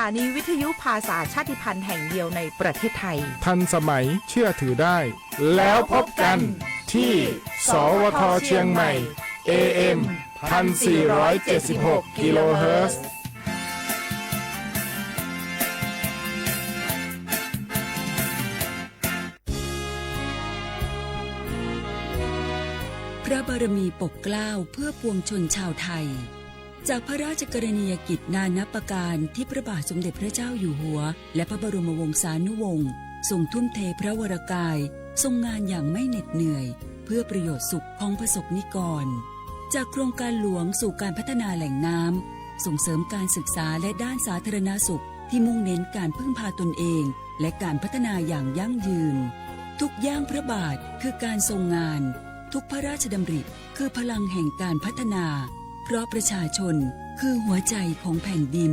สถานีวิทยุภาษาชาติพันธุ์แห่งเดียวในประเทศไทย ทันสมัย เชื่อถือได้ แล้วพบกันที่ สวท เชียงใหม่ เอ เอ็ม พันสี่ร้อยเจ็ดสิบหก กิโลเฮิรตซ์ พระบารมีปกเกล้าเพื่อปวงชนชาวไทย จากพระราชกรณียกิจนานับประการที่พระบาทสมเด็จพระเจ้าอยู่หัว และพระบรมวงศานุวงศ์ทรงทุ่มเทพระวรกาย ทรงงานอย่างไม่เหน็ดเหนื่อย เพื่อประโยชน์สุขของประสบนิกร จากโครงการหลวงสู่การพัฒนาแหล่งน้ำ ส่งเสริมการศึกษาและด้านสาธารณสุขที่มุ่งเน้นการพึ่งพาตนเอง และการพัฒนาอย่างยั่งยืน ทุกย่างพระบาทคือการทรงงาน ทุกพระราชดำริคือพลังแห่งการพัฒนา เพราะประชาชนคือหัวใจของแผ่นดิน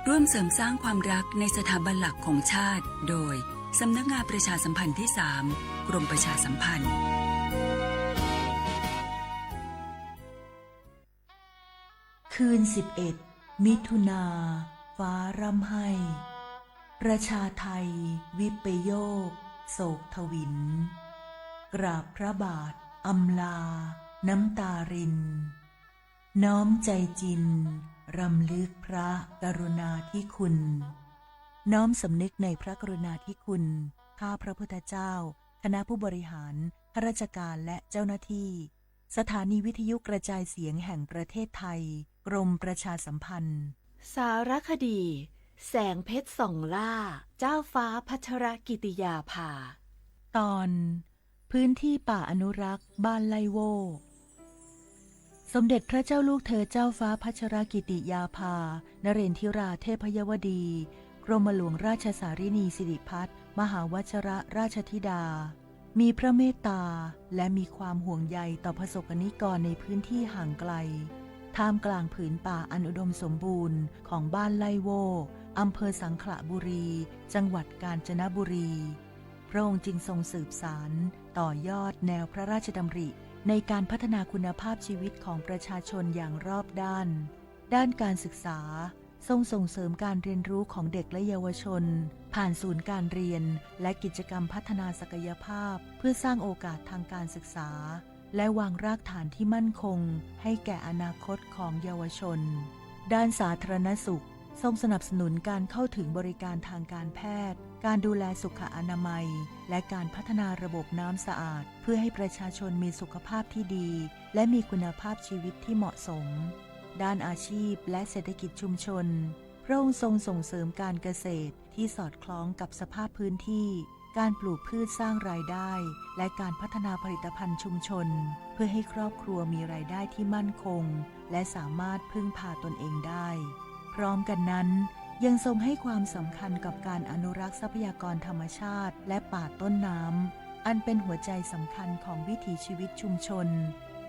ร่วมเสริมสร้างความรักในสถาบันหลักของชาติ โดย สำนักงานประชาสัมพันธ์ที่สาม กรมประชาสัมพันธ์ คืนสิบเอ็ด มิถุนา ฟ้าร่ำไห้ ประชาไทย วิปโยค โศกถวิล กราบพระบาท อำลา น้ำตาริน น้อมใจจริน รำลึกพระกรุณาธิคุณ น้อมสำนึกในพระกรุณาธิคุณ ข้าพระพุทธเจ้า คณะผู้บริหาร ข้าราชการ และเจ้าหน้าที่ สถานีวิทยุกระจายเสียงแห่งประเทศไทย กรมประชาสัมพันธ์ สารคดี แสงเพชรส่องล่า เจ้าฟ้าพัชรกิติยาภา ตอน พื้นที่ป่าอนุรักษ์บ้านไล่โว่ สมเด็จพระเจ้าลูกเธอเจ้าฟ้าพัชรกิติยาภา นเรนทิราเทพยวดี กรมหลวงราชสารินีสิริพัฒน์ มหาวชรราชธิดา มีพระเมตตา และมีความห่วงใยต่อประสบกรณิกรในพื้นที่ห่างไกล ท่ามกลางผืนป่าอันอุดมสมบูรณ์ของบ้านไล่โว่ อำเภอสังขละบุรี จังหวัดกาญจนบุรี พระองค์จึงทรงสืบสานต่อยอดแนวพระราชดำริในการพัฒนาคุณภาพชีวิตของประชาชนอย่างรอบด้าน ด้านการศึกษา ทรงส่งเสริมการเรียนรู้ของเด็กและเยาวชน ผ่านศูนย์การเรียน และกิจกรรมพัฒนาศักยภาพ เพื่อสร้างโอกาสทางการศึกษา และวางรากฐานที่มั่นคงให้แก่อนาคตของเยาวชน ด้านสาธารณสุข ทรงสนับสนุนการเข้าถึงบริการทางการแพทย์ การดูแลสุขอนามัย และการพัฒนาระบบน้ำสะอาด เพื่อให้ประชาชนมีสุขภาพที่ดี และมีคุณภาพชีวิตที่เหมาะสม ด้านอาชีพและเศรษฐกิจชุมชน พระองค์ทรงส่งเสริมการเกษตรที่สอดคล้องกับสภาพพื้นที่ การปลูกพืชสร้างรายได้ และการพัฒนาผลิตภัณฑ์ชุมชน เพื่อให้ครอบครัวมีรายได้ที่มั่นคง และสามารถพึ่งพาตนเองได้ พร้อมกันนั้น ยังทรงให้ความสำคัญกับการอนุรักษ์ทรัพยากรธรรมชาติ และป่าต้นน้ำ อันเป็นหัวใจสำคัญของวิถีชีวิตชุมชน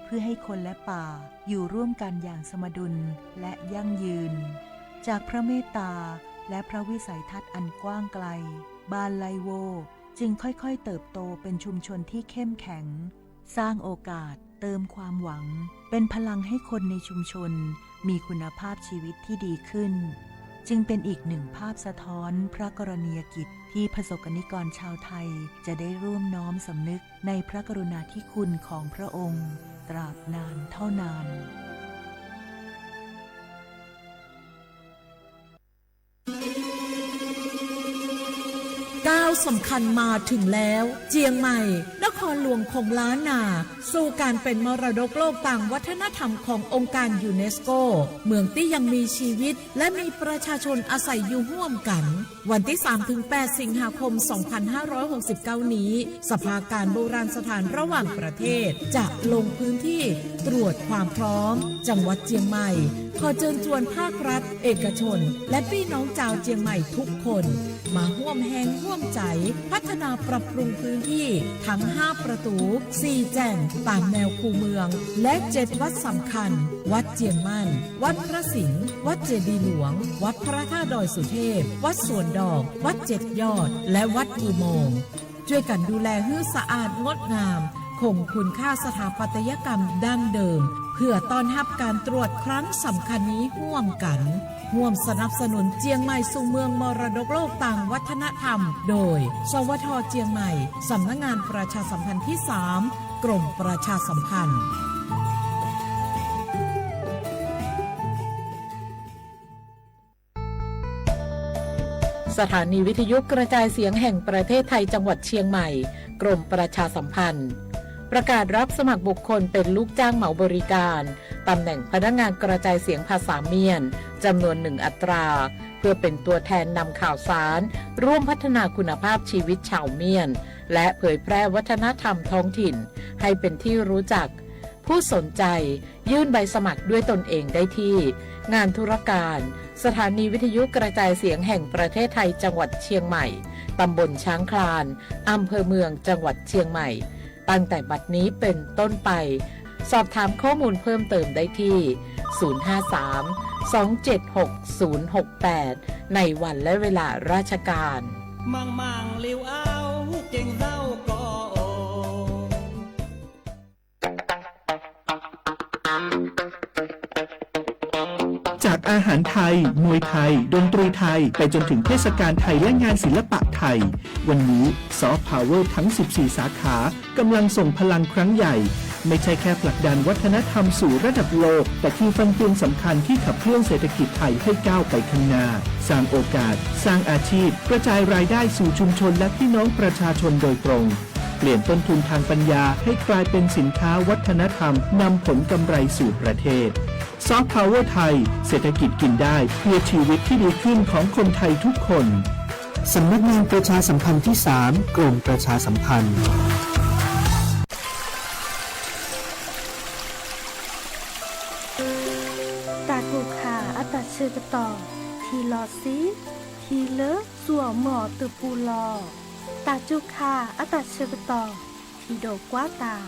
เพื่อให้คนและป่าอยู่ร่วมกันอย่างสมดุลและยั่งยืน จากพระเมตตาและพระวิสัยทัศน์อันกว้างไกล บ้านไล่โว่จึงค่อยๆเติบโตเป็นชุมชนที่เข้มแข็ง สร้างโอกาส เติมความหวัง เป็นพลังให้คนในชุมชนมีคุณภาพชีวิตที่ดีขึ้น จึงเป็นอีกหนึ่งภาพสะท้อนพระกรณียกิจที่ประสบกรณิกรชาวไทยจะได้ร่วมน้อมสำนึกในพระกรุณาธิคุณของพระองค์ตราบนานเท่านาน ก้าวสำคัญมาถึงแล้ว เจียงใหม่ นครหลวงของล้านนา สู่การเป็นมรดกโลกทางวัฒนธรรมขององค์การยูเนสโก เมืองตี้ยังมีชีวิต และมีประชาชนอาศัยอยู่ร่วมกัน วันที่สามถึงแปดสิงหาคมสองพันห้าร้อยหกสิบเก้านี้ สภาการโบราณสถานระหว่างประเทศ จะลงพื้นที่ตรวจความพร้อม จังหวัดเจียงใหม่ ขอเชิญชวนภาครัฐ เอกชน และพี่น้องชาวเจียงใหม่ทุกคน มาร่วมแฮงร่วมใจ๋ พัฒนาปรับปรุงพื้นที่ทั้งห้าประตู สี่แจ่ง ตามแนวคูเมือง และเจ็ดวัดสำคัญ วัดเจียงมั่น วัดพระสิงห์ วัดเจดีย์หลวง วัดพระธาตุดอยสุเทพ วัดสวนดอก วัดเจ็ดยอด และวัดอุโมงค์ ช่วยกันดูแลหื้อสะอาดงดงาม คงคุณค่าสถาปัตยกรรมดั้งเดิม เพื่อต้อนรับการตรวจครั้งสำคัญนี้ร่วมกัน ร่วมสนับสนุนเจียงใหม่สู่เมืองมรดกโลกทางวัฒนธรรม โดย สวท เจียงใหม่ สำนักงานประชาสัมพันธ์ที่สาม กรมประชาสัมพันธ์ สถานีวิทยุกระจายเสียงแห่งประเทศไทยจังหวัดเชียงใหม่ กรมประชาสัมพันธ์ ประกาศรับสมัครบุคคลเป็นลูกจ้างเหมาบริการ ตำแหน่งพนักงานกระจายเสียงภาษาเมียน จำนวนหนึ่งอัตรา เพื่อเป็นตัวแทนนำข่าวสาร ร่วมพัฒนาคุณภาพชีวิตชาวเมียน และเผยแพร่วัฒนธรรมท้องถิ่น ให้เป็นที่รู้จัก ผู้สนใจยื่นใบสมัครด้วยตนเองได้ที่ งานธุรการ สถานีวิทยุกระจายเสียงแห่งประเทศไทยจังหวัดเชียงใหม่ ตำบลช้างคลาน อำเภอเมือง จังหวัดเชียงใหม่ ตั้งแต่บัดนี้เป็นต้นไป สอบถามข้อมูลเพิ่มเติมได้ที่ ศูนย์ห้าสาม สองเจ็ดหก ศูนย์หกแปด ในวันและเวลาราชการ จากอาหารไทย มวยไทย ดนตรีไทย ไปจนถึงเทศกาลไทยและงานศิลปะไทย วันนี้ Soft Power ทั้ง สิบสี่ สาขากำลังส่งพลังครั้งใหญ่ ไม่ใช่แค่ผลักดันวัฒนธรรมสู่ระดับโลก แต่คือฟันเฟืองสำคัญที่ขับเคลื่อนเศรษฐกิจไทยให้ก้าวไปข้างหน้า สร้างโอกาส สร้างอาชีพ กระจายรายได้สู่ชุมชนและพี่น้องประชาชนโดยตรง เปลี่ยนต้นทุนทางปัญญาให้กลายเป็นสินค้าวัฒนธรรม นำผลกำไรสู่ประเทศ Soft Power ไทย เศรษฐกิจกินได้เพื่อชีวิตที่ดีขึ้นของคนไทยทุกคน สำนักงานประชาสัมพันธ์ที่สาม กรมประชาสัมพันธ์ တႃႇၵုၵ်ႉၶႃႇ အတၢ်ဆၢကတီၢ် ထီၣ်လီၤသ့ ထီၣ်လၢ သူဢမၢအီၤတပူၤလီၤ. တႃၣ်ၸူၣ်ခၣ် အတၢ်ဆၢကတီၢ် ထီၣ်ဒိၣ်ကွၢ်တၢ်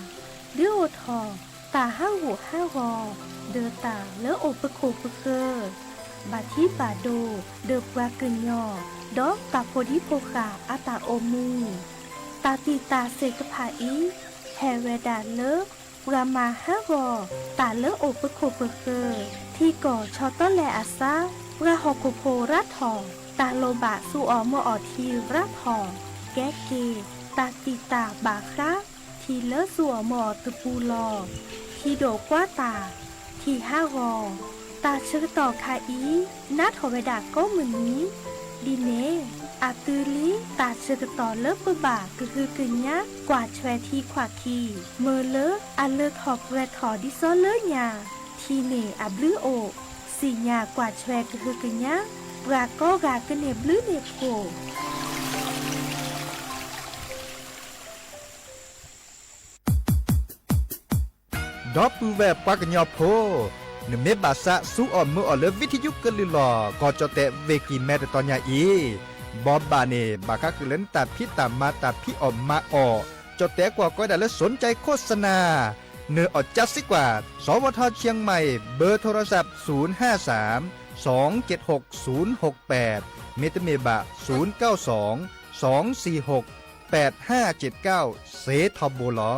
ဒုးအိၣ်ထီၣ် တၢ်ဟးဂူာ်ဟးဂီၤ ဒီးတၢ်လၢအိၣ်ပခိၣ်ပဃၢၤ ဘၣ်ထံဘၣ်ဒိ ဒီးပှၤကညီ ဒီးတၢ်ဖိဒံဖိဃာ်အတၢ်အိၣ်မူ တၢ်တံာ်တာ်သ့ၣ်တဖၣ်အံၤ ဟဲဝဲဒၣ်လၢ ပှၤမၤဟးဂီၤ တၢ်လၢအိၣ်ပခိၣ်ပဃၢၤ ထံကီၢ်ဆီတလဲအသး ပှၤဟီၣ်ခိၣ်ဖိရါထီၣ် တၢ်လိၣ်ဘၣ်သူၣ်အီၣ်မၢအီၣ်ထံရါထီၣ် ကဲက့ၢ် တၢ်တံာ်တာ်ဘၣ်ဃး ထံလၢသူၣ်အီၣ်မၢအီၣ်တပူၤလီၤ. ထံဒိၣ်ကွၢ်တၢ် ထံဟးဂီၤ တၢ်ဆၢကတီၢ်ခါအံၤ နးထီၣ်ဝဲဒၣ်ကိးမုၢ်နံၤ ဒ်န့ၣ် အသုလံ တၢ်ဆၢကတီၢ်လၢပဘၣ်ကဟုကညး ကွၢ်ဆွဲထံခွးခံ မၢလၢအလၢထီၣ်ပှဲၤထီၣ်ဒ်သိးလၢညါ ထံန့ၣ်အဘျုးအိၣ် သ့ၣ်ညါကွၢ်ဆွဲကဟုကညး ပှၤကိးဂၤကန့ၢ်ဘျုးန့ၢ်ဖှိၣ် ဒီပုၢ်ဝဲၢ်ပှၤကညီဖိ နမ့ၢ်ဘၣ်သးသူၣ်အီၣ်မၢအီၣ်လၢ ဝိထယုကလုၢ်လီၢ် ကီၢ်ကၠီၣ်တဲၣ် ဝေၢ်ကံၢ်မဲ တတီၤညါအံၤ ဘီဘၣ်န့ၣ် ဘၣ်ဃးဃုာ်လၢနတၢ်ဖံးတၢ်မၤ တၢ်ဖံးအီၣ်မၤအီၣ် ကၠီၣ်တဲၣ်ကွၢ်ကီးဒၣ်လၢ สนใจโฆษณา နၢၤအီၣ်ကၠၢစ့ကွၢ် สวท เชียงใหม่ เบอร์โทรศัพท์ ศูนย์ห้าสาม สองเจ็ดหก ศูนย์หกแปด မ့တမ့ၢ်ဘၣ် ศูนย์เก้าสอง สองสี่หก แปดห้าเจ็ดเก้า စ့ထီဘိလီၤ.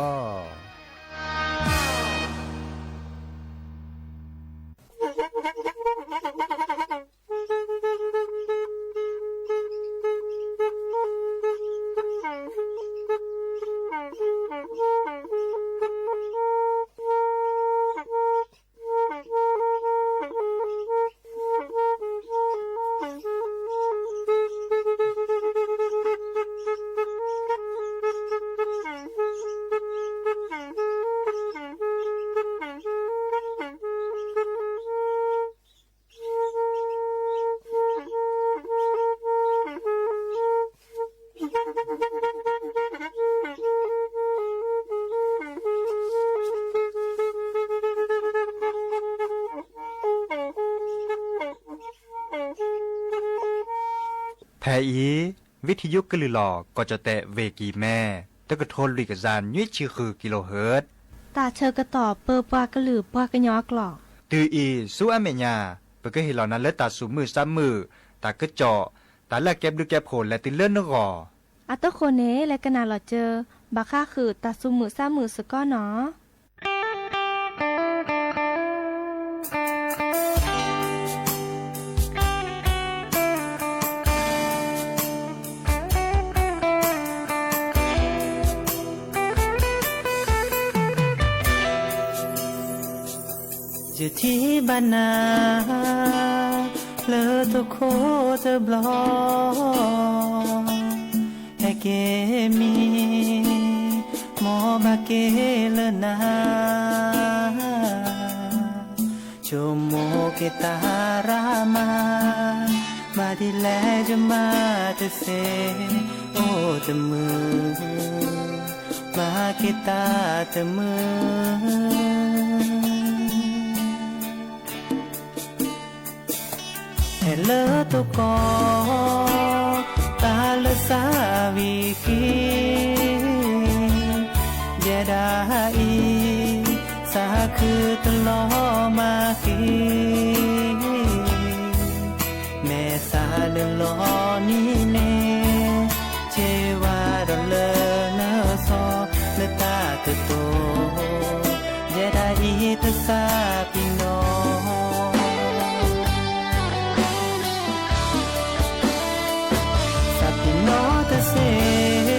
ဖဲအံၤ ဝိထယုကလုၢ်လီၢ် ကီၢ်ကၠီၣ်တဲၣ် ဝေၢ်ကံၢ်မဲ တကထိလွံၢ်ကယၤနွံဆံဃု kilohertz တၢ်ဆၢကတီၢ်ပၢပှၤကလုာ်ပှၤကညီအကျိာ် တုၤအံၤဆူအမဲာ်ညါ ပကဟ့ၣ်လီၤနၤလၢတၢ်သူၣ်မုာ်သးမုာ် တၢ်ကစီၣ် တၢ်လၢအကဲဘျုးကဲဖှိၣ်လဲၤတုၤလၢနဂီၢ် အတခီန့ၣ် လဲၤကနၣ်လီၤစၢၤ ဘၣ်ဃးဃုာ်တၢ်သူၣ်မုာ်သးမုာ်စ့ၢ်ကီးနီၤ. Htiˇ baˆ naˍ leuˉ toˇ hk'oˆ teˇ blawˬ, heh kehˬ miˬ mawˬ baˬ kehˬ leuˉ naˍ, chaw mawˬ kehˬ taˍ raˍ maˇ, maˇ diˇ leh jaˇ maˇ teˇ sehˍ, oˇ teˇ meuˇ maˇ kehˬ taˍ teˇ meuˇ. Heh leuˉ toˇ kawˆ taˍ leuˉ saˍ ve hkiˇ, yehˬ daꞈ iˉ saˍ hkui teˇ lawˇ maˇ hkiˇ, mehˬ saˍ leuˉ lawˬ nyi le, chehˇ vaˇ dawˬ leuˉ leuˉ shawˍ leuˉ taˇ tuˬ to, yehˬ daꞈ iˉ teˇ saˍ piˇ nawˉ. Saˍ piˇ nawˉ teˇ sehˍ,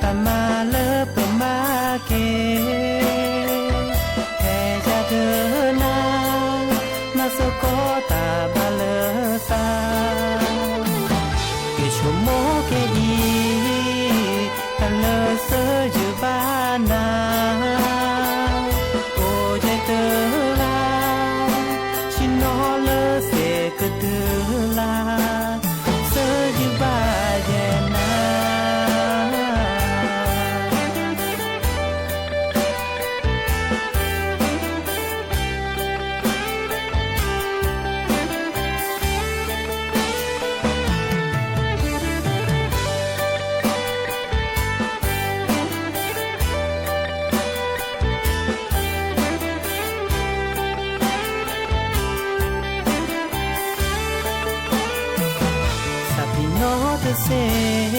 taˇ maˍ leuˉ peuˬ maˇ kehˬ, heh yaˇ deuˬ naˍ, maˇ suh kawˆ taˍ baˬ leuˉ saˍ, kehˬ chaw mawˬ kehˬ iˉ, taˇ leuˉ suhˉ yuˬ baˬ naˍ, oˇ yehˬ teˇ g'aˇ, chi nawˬ leuˉ sehˍ keu tuˬ laˇ, suhˉ yuˬ baˬ yehˬ naˍ. Saˍ piˇ nawˉ teˇ sehˍ,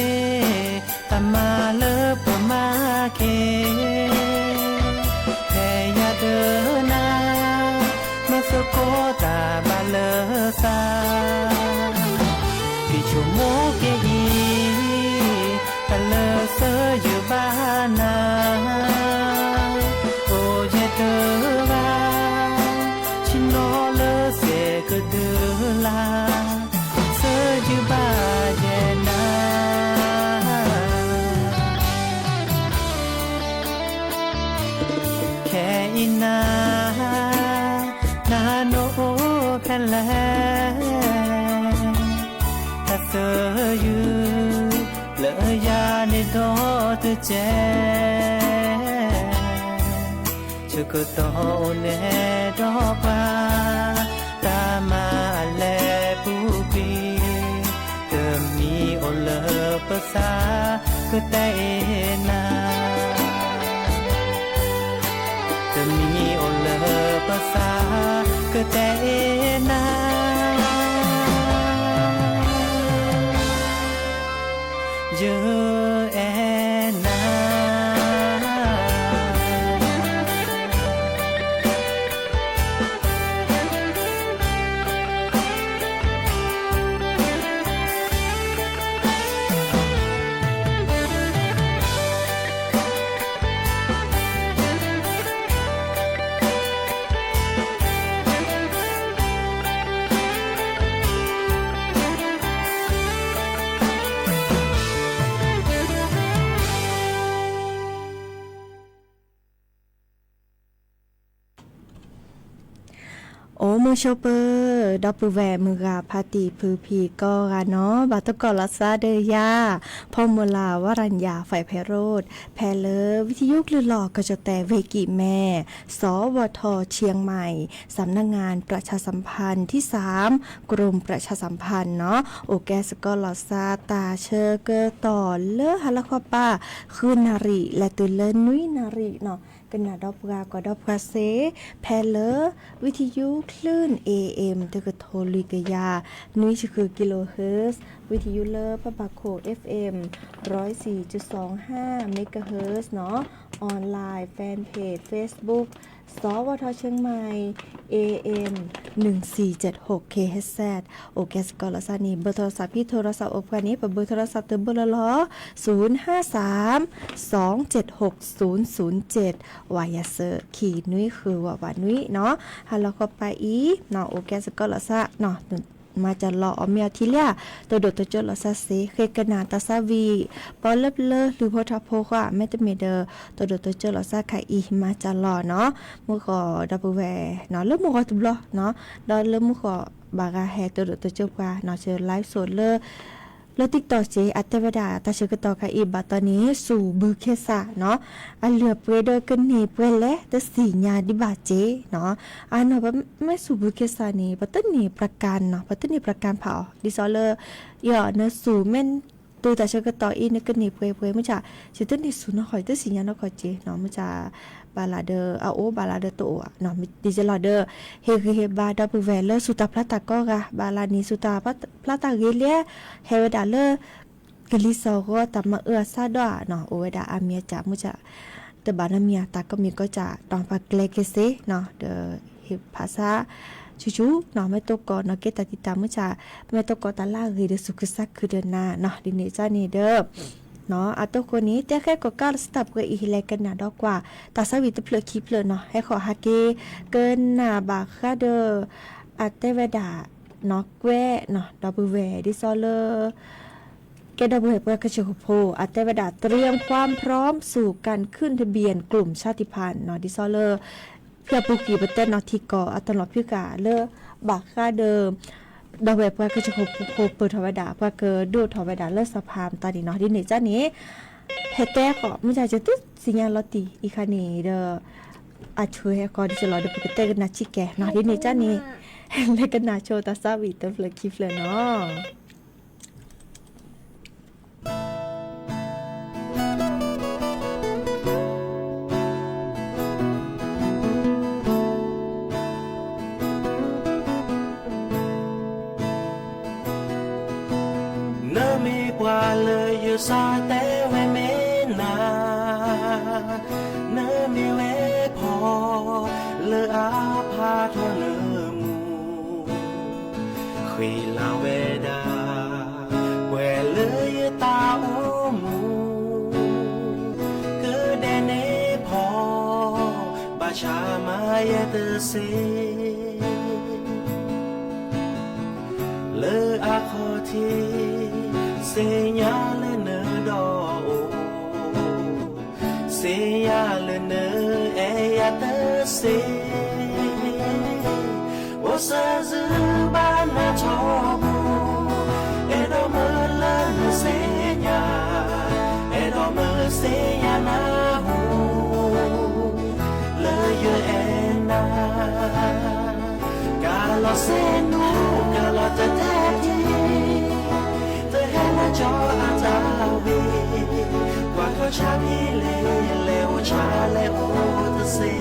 taˇ maˍ leuˉ peuˬ maˇ kehˬ, heh yaˇ deuˬ naˍ, maˇ suh kawˆ taˍ baˬ leuˉ saˍ, kehˬ chaw mawˬ kehˬ iˉ, taˇ leuˉ suhˉ yuˬ baˬ naˍ, oˇ yehˬ teˇ g'aˇ, chi nawˬ leuˉ sehˍ keu tuˬ laˇ, suhˉ yuˬ baˬ yehˬ naˍ. Hkeh iˉ naˍ, naˍ nawˬ oˇ hkeh leh, taˇ suhˉ yuˬ leuˉ yaˇ neˇ dawˇ teˇ cehˬ, chi kuiˬ tawˇ oˇ neˇ dawˇ paˍ, taˇ maˍ leh puˇ piˇ, teˇ miˬ awˬ leuˉ peuˬ saˍ keu tehꞈ e naˍ, teˇ miˬ awˬ leuˉ peuˬ saˍ keu tehꞈ e naˍ, yeuˬ ehˉ naˍ. Oˇ meuˇ shaw peuˬ, dawˇ pui vehꞈ meuˇ g'a hpa tiꞈ hpui hpiˍ kawˇ g'a nawˉ, baˬ tawˇ kawˆ laꞈ shaˉ deuˇ yaˇ, hpawˇ meuˇ laˬ วรัญญา ไฟไพโรจน์ แพะเลิศ วิทยุคลื่นหลอดกระจายเสียง เวกิแม สวท เชียงใหม่ สำนักงานประชาสัมพันธ์ที่สาม กรมประชาสัมพันธ์ เนาะ โอแกสกอลลอซาตาเชอร์เกอร์ต่อ เลิศฮาละควาป้า คืนนาริ และตื่นเลิศนุ้ยนาริ เนาะ กระหน่ำดอกบัว กว่าดอกบัวเส แพะเลิศ วิทยุคลื่น เอเอ็ม เตอร์กระโทลุยกะยา นุ้ยชะคือกิโลเฮิรตซ์ วิทยุเลิศพระบาโข เอฟเอ็ม ร้อยสี่จุดสองห้า เมกะเฮิรตซ์ เนาะ ออนไลน์ แฟนเพจ Facebook สวทเชียงใหม่ เอเอ็ม หนึ่งสี่เจ็ดหก เคเอชเซด โอเค สกอร์ลอซ่านี่ เบอร์โทรศัพท์ที่โทรศัพท์อบพยพนี่ เบอร์โทรศัพท์เตอร์เบอร์ละลอ ศูนย์ห้าสาม สองเจ็ดหก ศูนย์ศูนย์เจ็ด วายาเซอร์ ขีดนุ้ยคือวาวานุ้ยเนาะ ฮาลอคอปาอีเนาะ โอเค สกอร์ลอซ่าเนาะ maˇ ca law awˬ miˇ awˬ hti liˇ-a, to doꞈ to ceuˇ lawˬ shaˉ sheˍ. Hk'e ka naˬ taˍ saˉ viˬ, paw leuˉ leuˉ luˬ hpoˇ htaˇ hpoˇ hk'aw-a mehˉ teˇ meˍ deuˬ, to doꞈ to ceuˇ lawˬ shaˉ hkanˍ i maˇ ca law nawˬ. Mvuhˇ k'awꞈ dawˇ peuˬ ve nawˬ, leuˉ mvuhˇ k'awꞈ tuˬ blawˇ nawˬ, dawˇ leuˉ mvuhˇ k'awꞈ baˬ g'a heh to doꞈ to ceuˇ hpaˇ nawˬ, chi live show leuˉ leuˉ TikTok ceˇ, a tehˇ ve daꞈ taˇ sheh keu tawˬ hkanˍ i baˬ taw ni, suˍ bui hkehˇ saˍ nawˬ, a leuˬ peuˬ dawˇ keu neˬ peuˬ leh teˇ shiˍ nyi diˇ baˬ ceˇ nawˬ. A nawˬ, mehˉ suˍ bui hkehˇ saˍ ni pa teˇ neˬ ประกัน nawˬ, pa teˇ neˬ ประกัน hpaˍ-oˬ. Diˇ sawˉ leuˉ, i nawˬ suˍ mehˉ tu taˇ sheh keu tawˬ i nawˬ keu neˬ peuˬ peuˬ mvuhˇ caꞈ, chi teˇ neˬ suˍ nawˬ hk'aw teˇ shiˍ nyi nawˬ hk'aw ceˇ nawˬ, mvuhˇ caꞈ baˬ laˬ deuˬ, a oˉ baˬ laˬ deuˬ to-a nawˬ, diˇ sawˉ leuˉ deuˬ, heˆ g'uiˬ heˆ ba dawˇ peuˬ ve leuˉ suˍ taˍ hpaˇ taˍ kawˆ g'a baˬ laˬ ni, suˍ taˍ hpaˇ taˍ g'uiˬ leh heh ve daꞈ leuˉ, Hkriꞈ liˇ suhˍ g'awˇ taˍ maˇ uiˍ a shaˉ dawˇ-a nawˬ, oˇ ve daꞈ a miˬ a caꞈ mvuhˇ caꞈ teˇ baˬ nawˬ miˬ a taˍ kawˆ miˬ kawˆ caꞈ tawˇ pa kleh hk'e sheˍ nawˬ, de heˆ hpaˍ shaˉ chu chu nawˬ mehˉ toˇ kawꞈ nawˬ kehˉ taˍ tiˍ taˍ mvuhˇ caꞈ, mehˉ toˇ kawꞈ taˍ laˇ g'uiˬ de suˍ hkui shaˉ hkui de na nawˬ, diˇ neˬ caˇ neˬ deuˬ nawˬ, a toˇ hk'oˆ ni teˇ hk'ehˇ k'awꞈ kaˇ leh suh taˍ peuˬ e heˆ leh ka naˬ dawˇ k'o-a, taˍ saˉ viˬ teˇ hpeuꞈ hki hpeuꞈ nawˬ, heh hk'awꞈ ha keu keu naˬ baˬ hk'aˇ deuˬ, a tehˇ ve daꞈ nawˬ kawehˇ nawˬ dawˇ peuˬ ve, diˇ sawˉ leuˉ kehˉ dawˇ peuˬ ve pawehˇ hkui chi hk'oˆ hpoˆ, a tehˇ ve daꞈ เตรียมความพร้อมสู่การขึ้นทะเบียนกลุ่มชาติพันธุ์ nawˬ, diˇ sawˉ leuˉ hpiˇ a puˇ kiˬ pa tehˇ nawˬ hti kawꞈ a taˍ lawˬ hpiˇ kaꞈ leuˉ baˬ hk'aˇ deuˬ, dawˇ peuˬ ve pawehˇ hkui chi hk'oˆ hpoˆ peuˬ htawˇ ve daꞈ, pawehˇ keu doˇ htawˇ ve daꞈ leuˉ suh hpaˇ taˍ ni nawˬ, diˇ neˬ caˇ neˬ, heh tehˇ k'awꞈ mvuhˇ caꞈ ceh teˇ shiˍ nyi law tiˍ i hk'a neˬ deuˬ, a chu heh k'awꞈ diˇ sawˉ leuˉ dawˇ peuˬ k'o teˇ ka naˬ chi kehˬ nawˬ, diˇ neˬ caˇ neˬ, leh ka naˬ cho taˍ saˉ viˬ teˇ hpeuꞈ hki hpeuꞈ nawˬ. Nawˬ meh paw leh yawˇ shaˉ teˇ ve meh naˍ, nawˬ meh ve hpawˇ leh a hpaˇ htawˇ nawˬ mvuhˇ hk'e laˬ ve daꞈ, pawehˇ leh yawˇ taˇ oˉ mvuhˇ keu deh neˇ hpawˇ baˬ cha maˇ yehˇ teˇ sheˍ. Leh a hk'aw hteˇ, sheˍ yaˇ leh nawˬ dawˇ-oˬ, sheˍ yaˇ leh nawˬ ehˉ yaˇ teˇ sheˍ. Oˇ suhˍ zuhˆ baˆ naˆ chaw bon, ehˉ dawˇ meuˇ leh nawˬ sheˍ yaˇ, ehˉ dawˇ meuˇ sheˍ yaˇ naˍ hoꞈ leh yawˇ ehˉ naˍ. Kaˬ lawˬ sheˍ nuˇ, kaˬ lawˬ teˇ teˇ tiˉ, teˇ heˆ leh cawˬ a taˍ ve, kaꞈ htawˇ chaˇ piˇ le, leh oˇ chaˇ leh oˇ teˇ sheˍ.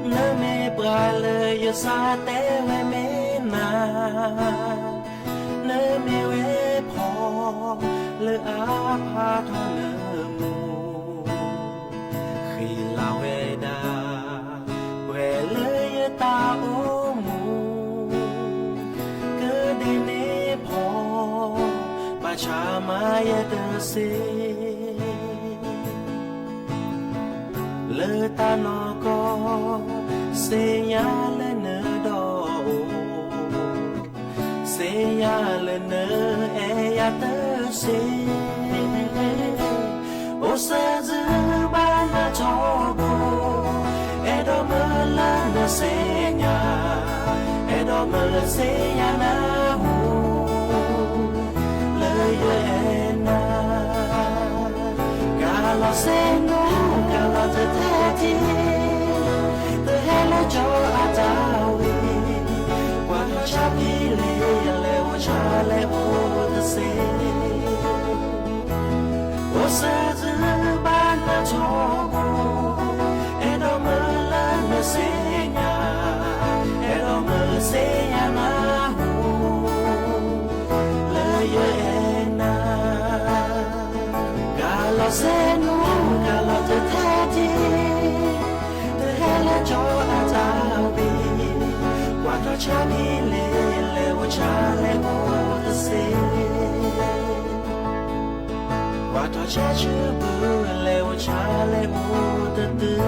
Nawˬ meh paw leh yawˇ shaˉ teˇ ve meh naˍ, nawˬ meh ve hpawˇ leh a hpaˇ htawˇ nawˬ mvuhˇ hk'e laˬ ve daꞈ, pawehˇ leh yawˇ taˇ oˉ mvuhˇ keu deh neˇ hpawˇ baˬ cha maˇ yehˇ teˇ sheˍ. Leh taˇ nawˬ kawˆ, sheˍ yaˇ leh nawˬ dawˇ-oˬ, sheˍ yaˇ leh nawˬ ehˉ yaˇ teˇ sheˍ. Oˇ suhˍ zuhˆ baˆ naˆ chaw bon, ehˉ dawˇ meuˇ leh nawˬ sheˍ yaˇ, ehˉ dawˇ meuˇ sheˍ yaˇ naˍ hoꞈ leh yawˇ ehˉ naˍ. Kaˬ lawˬ sheˍ nuˇ, kaˬ lawˬ teˇ teˇ tiˉ, teˇ heˆ leh cawˬ a taˍ ve, kaꞈ htawˇ chaˇ piˇ le, leh oˇ chaˇ leh oˇ teˇ sheˍ. Oˇ suhˍ zuhˆ baˆ naˆ chaw bon, ehˉ dawˇ Chaˇ piˇ le leh g'aw chaˇ leh g'aw teˇ seˍ, pa taw chaˇ cheuˇ peuˬ leh g'aw chaˇ leh g'aw teˇ teuˬ.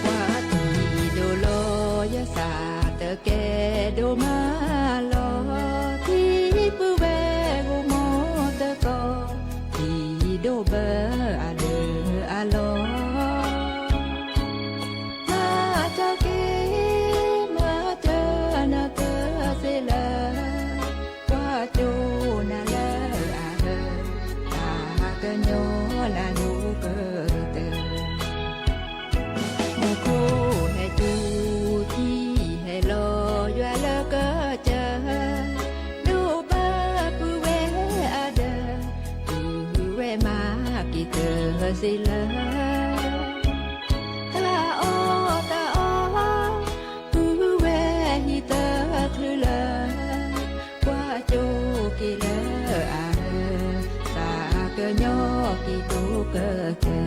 Paˍ tiˍ doˬ lawˬ yaˇ shaˍ teuꞈ kehˬ doˬ maˇ lawˬ, tiˇ puiˉ veh g'aw mawˬ teuꞈ kawꞈ, tiˍ doˬ beuꞈ a deuˬ a lawˬ. Maˇ caˇ kehˬ maˇ caˇ naˬ teuꞈ seˍ leh, paˍ coˇ naˬ leh a leuˬ, a keu nyawˇ naˬ yoˬ keu teuˬ. Mvuhˇ hk'oˆ heh tuˬ tiˇ heh lawˬ yaˇ leh keu ceuˬ, doˬ beuꞈ puiˉ veh a deuˬ, puiˉ veh maˇ kehˬ teuꞈ seˍ leh, taˇ awˬ taˇ awˬ, puiˉ veh hiˍ teuꞈ hkui leh, paˍ coˇ kehˬ leh a leuˬ, shaˍ keu nyawˇ kehˬ toˇ keu teuˬ.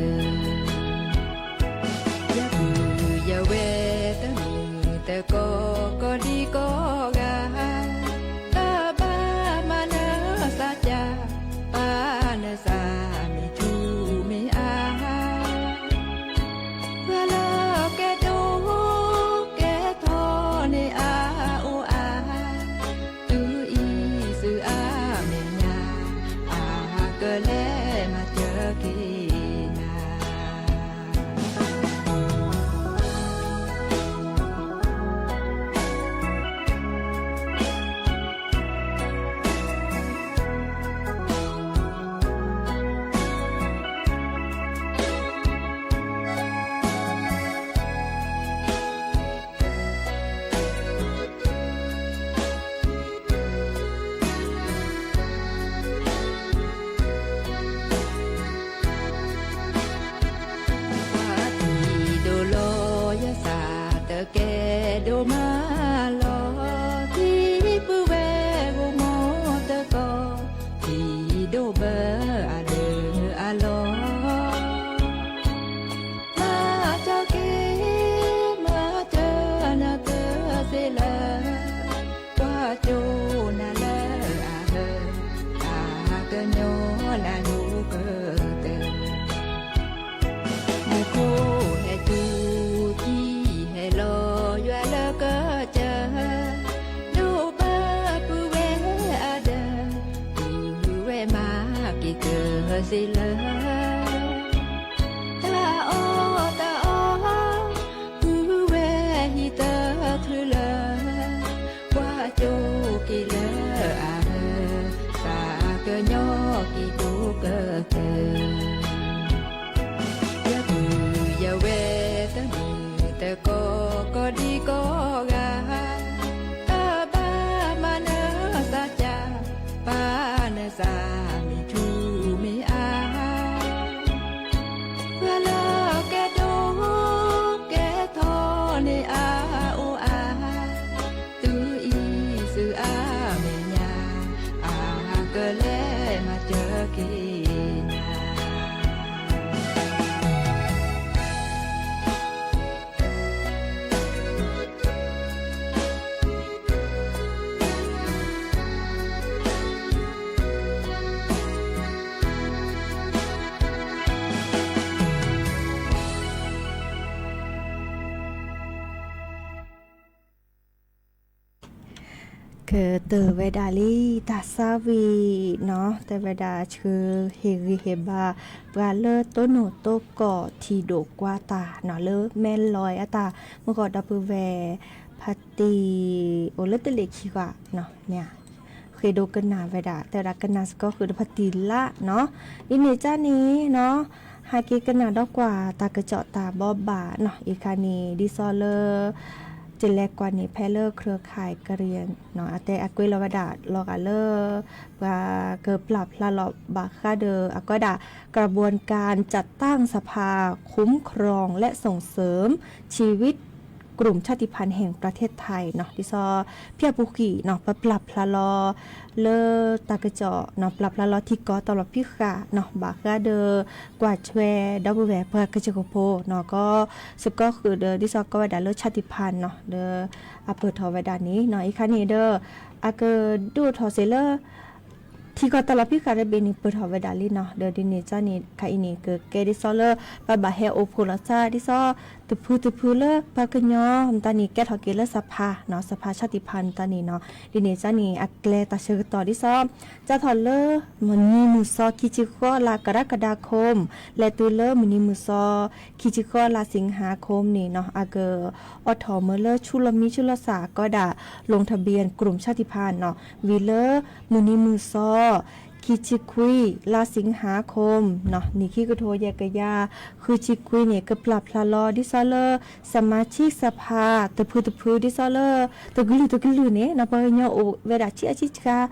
Yaˇ kuiˬ yaˇ weh teˇ miˬ teˇ kawˆ kawˆ diˇ kawˆ g'a, taˇ baˆ maˇ naˉ shaˍ caˇ, paˍ naˉ shaˍ miˬ cuˇ miˬ a. G'a leh kehˬ toˇ kehˬ htawˇ neˇ a oˇ a, tuꞈ iˉ suhˍ a mehˍ nyaˇ, a ha keu leh maˇ ceuˬ kehˬ naˍ. Paˍ tiˍ doˬ lawˬ yaˇ shaˍ teuꞈ kehˬ doˬ maˇ lawˬ, tiˇ puiˉ veh g'aw mawˬ teuꞈ kawꞈ, tiˍ doˬ beuꞈ a deuˬ a lawˬ. Maˇ caˇ kehˬ maˇ caˇ naˬ teuꞈ seˍ leh, paˍ coˇ naˬ leh a leuˬ, a ha keu nyawˇ naˬ yoˬ keu teuˬ. Mvuhˇ hk'oˆ heh tuˬ tiˇ heh lawˬ yaˇ leh keu ceuˬ, doˬ beuꞈ puiˉ veh a deuˬ, puiˉ veh maˇ kehˬ teuꞈ seˍ leh, taˇ awˬ taˇ awˬ, puiˉ veh hiˍ teuꞈ hkui leh, paˍ coˇ kehˬ leh a leuˬ, shaˍ keu nyawˇ kehˬ toˇ keu teuˬ. Yaˇ kuiˬ yaˇ weh teˇ miˬ teˇ kawˆ kawˆ diˇ kawˆ g'a, taˇ baˆ maˇ naˉ shaˍ caˇ, paˍ naˉ shaˍ miˬ cuˇ miˬ a. G'a leh kehˬ toˇ kehˬ htawˇ neˇ a oˇ a, tuꞈ iˉ suhˍ a mehˍ nyaˇ, a ha keu leh maˇ ceuˬ kehˬ naˍ. Keu teuˬ ve daꞈ liˇ taˇ saˉ ve nawˬ te ve daꞈ cheu heˍ g'uiˬ heˍ ba, peuˬ leh toˉ noˬ toˉ kawꞈ hti doꞈ k'oˆ taˍ nawˬ leuˉ mehˆ laweh a taˍ mvuhˇ g'awˬ dawˇ pui ve hpa tiˍ oˬ leuˉ teˇ leꞈ chi g'aꞈ nawˬ nyi a. te do กระหน่ำ ve daꞈ, te daꞈ กระหน่ำ suhˍ k'awˇ hk'eun teˇ hpaˍ tiˍ laˇ nawˉ. Teˇ nyi caˇ nyi nawˉ, ha kehˬ กระหน่ำ dawˇ k'o a taˇ keu cawˬ taˍ bawˇ baˬ nawˉ. Iˉ kaˆ nyi diˇ sawˉ leuˉ ce leh kaꞈ nyi hpehꞈ leuˉ เครือข่ายกะเหรี่ยง nawˉ, a te a keu law ve daꞈ law kaꞈ leuˉ, pa keu ปรับ hla law baˬ hk'a deuˬ a kawˇ daꞈ กระบวนการจัดตั้งสภาคุ้มครองและส่งเสริมชีวิตกลุ่มชาติพันธุ์แห่งประเทศไทย nawˉ, diˇ sawˉ เพื่อ puˇ hkiˍ nawˉ, pa ปรับ hla law leuˉ taˇ keu cawˬ nawˉ, ปรับ hla law tiˇ kawˇ tawˇ lawꞈ piˇ hkaꞈ nawˉ, baˬ hk'a deuˬ กวาดแชร์ dawˇ puiˉ ve pa keu chi k'o hpoˇ nawˉ, kawˇ suhˍ kawˇ hk'eun deuˬ diˇ sawˉ kawˇ ve daꞈ leuˉ ชาติพันธุ์ nawˉ, deuˬ a peuˬ htawꞈ ve daꞈ nyi nawˉ. Iˉ kaˆ nyi deuˬ a keu duˇ htawꞈ sheˍ leuˉ tiˇ kawˇ tawˇ lawꞈ piˇ hkaꞈ ve beˬ nyi peuˬ htawꞈ ve daꞈ le nawˉ. Deuˬ teˇ nyi caˇ nyi hk'a iˉ nyi keu kehˬ diˇ sawˉ leuˉ pa baˬ heh oˇ hpoˇ law caˇ diˇ sawˉ, teˇ hpu teˇ hpu leuˉ pa keu nyi mvuhˇ taˇ nyi kehˉ htawꞈ kehˬ leuˉ สภา nawˉ, สภาชาติพันธุ์ mvuhˇ taˇ nyi nawˉ. Teˇ nyi caˇ nyi a kleh taˍ sheˍ keu tawˍ diˇ sawˉ, caˇ htawˇ leuˉ หมื่น nyi mvuhˇ suhˍ hkiˇ chi hkawˇ กรกฎาคม leh tuˬ leuˉ หมื่น nyi mvuhˇ suhˍ hkiˇ chi hkawˇ สิงหาคม nyi nawˉ, a keu awˬ htawꞈ meuˇ leuˉ chuˇ lawˇ miˇ chuˇ lawˇ shaˍ kawˇ daꞈ ลงทะเบียนกลุ่มชาติพันธุ์ nawˉ, viˬ leuˉ หมื่น nyi mvuhˇ suhˍ hkiˇ chi hkawˇ สิงหาคม nawˉ, nyi hkiˇ keu hto yehˬ keu yaˇ hkui chi hkawˇ nyi keu ปรับ hla law diˇ sawˉ leuˉ สมาชิกสภา teˇ hpu teˇ hpu diˇ sawˉ leuˉ teˇ g'uiˬ luˬ teˇ g'uiˬ luˬ nyi nawˉ, pa keu nyi oˇ ve daꞈ chiˇ a chiˇ chi g'aˇ,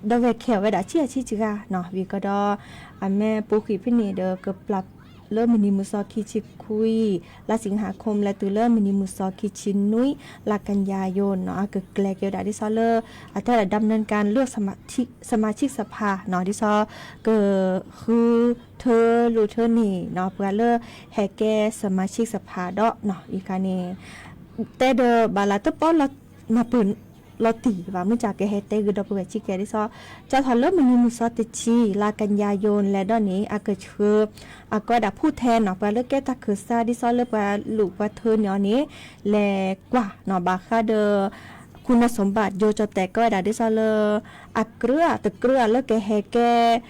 dawˇ ve hkeh ve daꞈ chiˇ a chiˇ chi g'aˇ nawˉ. Viˬ keu dawˇ a mehˆ ปรับ hkiˇ hpehꞈ nyi deuˬ keu ปรับ leuˉ หมื่น nyi mvuhˇ suhˍ hkiˇ chi hkawˇ สิงหาคม leh tuˬ leuˉ หมื่น nyi mvuhˇ suhˍ hkiˇ chi nuiˉ กันยายน nawˉ, a keu kleh keu daꞈ diˇ sawˉ leuˉ a te daꞈ ดำเนินการเลือกสมาชิกสภา nawˉ, diˇ sawˉ keu hkui hteu luˬ hteu nyi nawˉ, pa leuˉ heh kehˉ สมาชิกสภา dawˇ nawˉ. Iˉ kaˆ nyi te deuˬ baˬ laˬ teˇ pawˆ law naˍ peuˬ law tiˍ vaˬ mvuhˇ caˬ keu heh te g'uiˬ dawˇ puiˉ ve chi kehˬ diˇ sawˉ, caˇ htawˇ leuˉ หมื่น nyi mvuhˇ suhˍ teˇ chi กันยายน leh dawˇ nyi a keu chi hkui a kawˇ daꞈ ผู้แทน nawˉ, pa leuˉ kehˉ taˇ keu shaˉ diˇ sawˉ leuˉ pa luˬ pa hteu nyi awˬ nyi leh กว่า nawˉ, baˬ hk'a deuˬ คุณสมบัติ yawˇ cawˬ tehꞈ kawˇ daꞈ diˇ sawˉ leuˉ a keu a teˇ keu a leuˉ keu heh kehˉ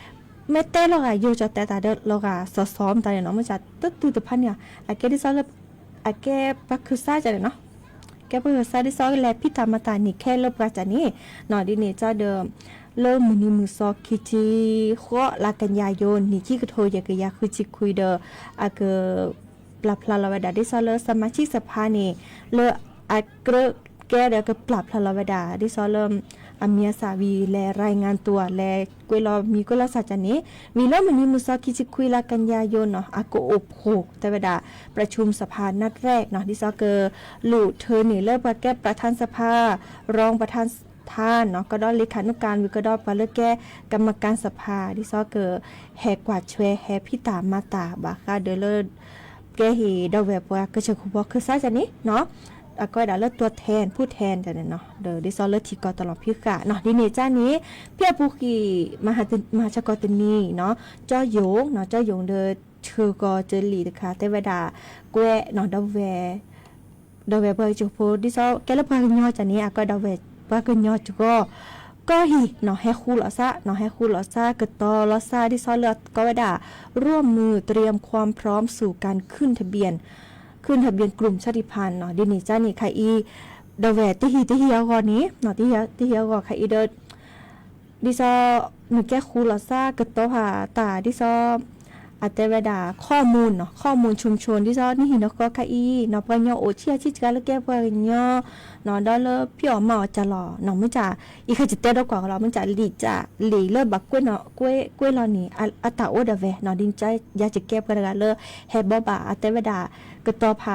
mehˉ tehˉ lawˇ g'a yawˇ cawˬ tehꞈ taˍ deuˬ lawˇ g'a สส mvuhˇ taˇ nyi nawˉ, mvuhˇ caˬ teˇ tuˬ teˇ hpaˍ nyi a kehˉ diˇ sawˉ leuˉ a kehˉ pa keu shaˉ ca nyi nawˉ, kehˉ pa keu shaˉ diˇ sawˉ leh พิธามาตรา nyi hkehˉ leuˉ pa ca nyi nawˉ. Teˇ nyi caˇ deuˬ leuˉ หมื่น nyi mvuhˇ suhˍ hkiˇ chi hkawˇ กันยายน nyi hkiˇ keu hto yehˬ keu yaˇ hkui chi hkui deuˬ a keu ปรับ hla law ve daꞈ diˇ sawˉ leuˉ สมาชิกสภา nyi leuˉ a keu kehˉ deuˬ keu ปรับ hla law ve daꞈ diˇ sawˉ leuˉ a miˇ a shaˍ viˬ leh รายงานตัว leh k'oˆ law miˇ k'oˆ law shaˍ ca nyi, viˬ leuˉ หมื่น nyi mvuhˇ suhˍ hkiˇ chi hkui กันยายน nawˉ, a keu oˇ hpoˇ te ve daꞈ ประชุมสภานัดแรก nawˉ, diˇ sawˉ keu luˬ hteu nyi leuˉ pa kehˉ ประธานสภา รองประธานสภา nawˉ, kawˇ dawˇ เลขานุการ viˬ kawˇ dawˇ pa leuˉ kehˉ กรรมการสภา diˇ sawˉ keu heh กวาดแชร์ heh พิธามาตรา baˬ hk'a deuˬ leuˉ kehˉ heˍ dawˇ ve pa keu chi hkui hpaw keu shaˉ ca nyi nawˉ, a kawˇ daꞈ leuˉ ตัวแทน ผู้แทน ca nyi nawˉ, deuˬ diˇ sawˉ leuˉ tiˇ kawˇ tawˇ lawꞈ hpiˇ hkaꞈ nawˉ. Teˇ nyi caˇ nyi เพื่อ puˇ hkiˍ มหา มหาชนกอง teˇ nyi nawˉ, เจ้าหยง nawˉ, เจ้าหยง deuˬ chi k'awˇ ceh liꞈ teˇ hkaˍ te ve daꞈ k'oˆ nawˉ, dawˇ ve dawˇ ve pa keu chi hkui hpaw diˇ sawˉ kehˉ leuˉ pa keu nyi ca nyi a kawˇ dawˇ ve pa keu nyi chi k'awˇ kawˇ heˍ nawˉ, heh hk'u lawꞈ shaˉ nawˉ, heh hk'u lawꞈ shaˉ keu tawˇ lawꞈ shaˉ diˇ sawˉ leuˉ kawˇ ve daꞈ ร่วมมือเตรียมความพร้อมสู่การขึ้นทะเบียน ขึ้นทะเบียนกลุ่มชาติพันธุ์ nawˉ. Teˇ nyi caˇ nyi hk'a iˉ dawˇ ve teˇ heˍ teˇ heˍ a g'awˇ nyi nawˉ, teˇ heˍ teˇ heˍ a g'awˇ hk'a iˉ deuˬ diˇ sawˉ nuˬ kehˉ hk'u lawꞈ shaˉ keu tawˇ hpaˍ taˍ diˇ sawˉ a te ve daꞈ ข้อมูล nawˉ, ข้อมูลชุมชน diˇ sawˉ neˇ hinˉ dawˇ kawˇ hk'a iˉ nawˉ, pa keu nyi oˇ chiˇ a chiˇ chi g'aˇ leuˉ kehˉ pa keu nyi nawˉ, dawˇ leuˉ piˇ awˬ maˇ awˬ ca lawˬ nawˉ, mvuhˇ caˬ iˉ hk'a ceh te dawˇ k'awꞈ lawˬ, mvuhˇ caˬ liꞈ caꞈ liꞈ leuˉ baˬ k'oˆ nawˉ, k'oˆ k'oˆ lawˬ nyi a taˍ oˇ dawˇ ve nawˉ, teˇ nyi caˇ yaˇ ceh kehˉ pa g'a leuˉ heh bawˇ baˬ a te ve daꞈ keu tawˇ hpaˍ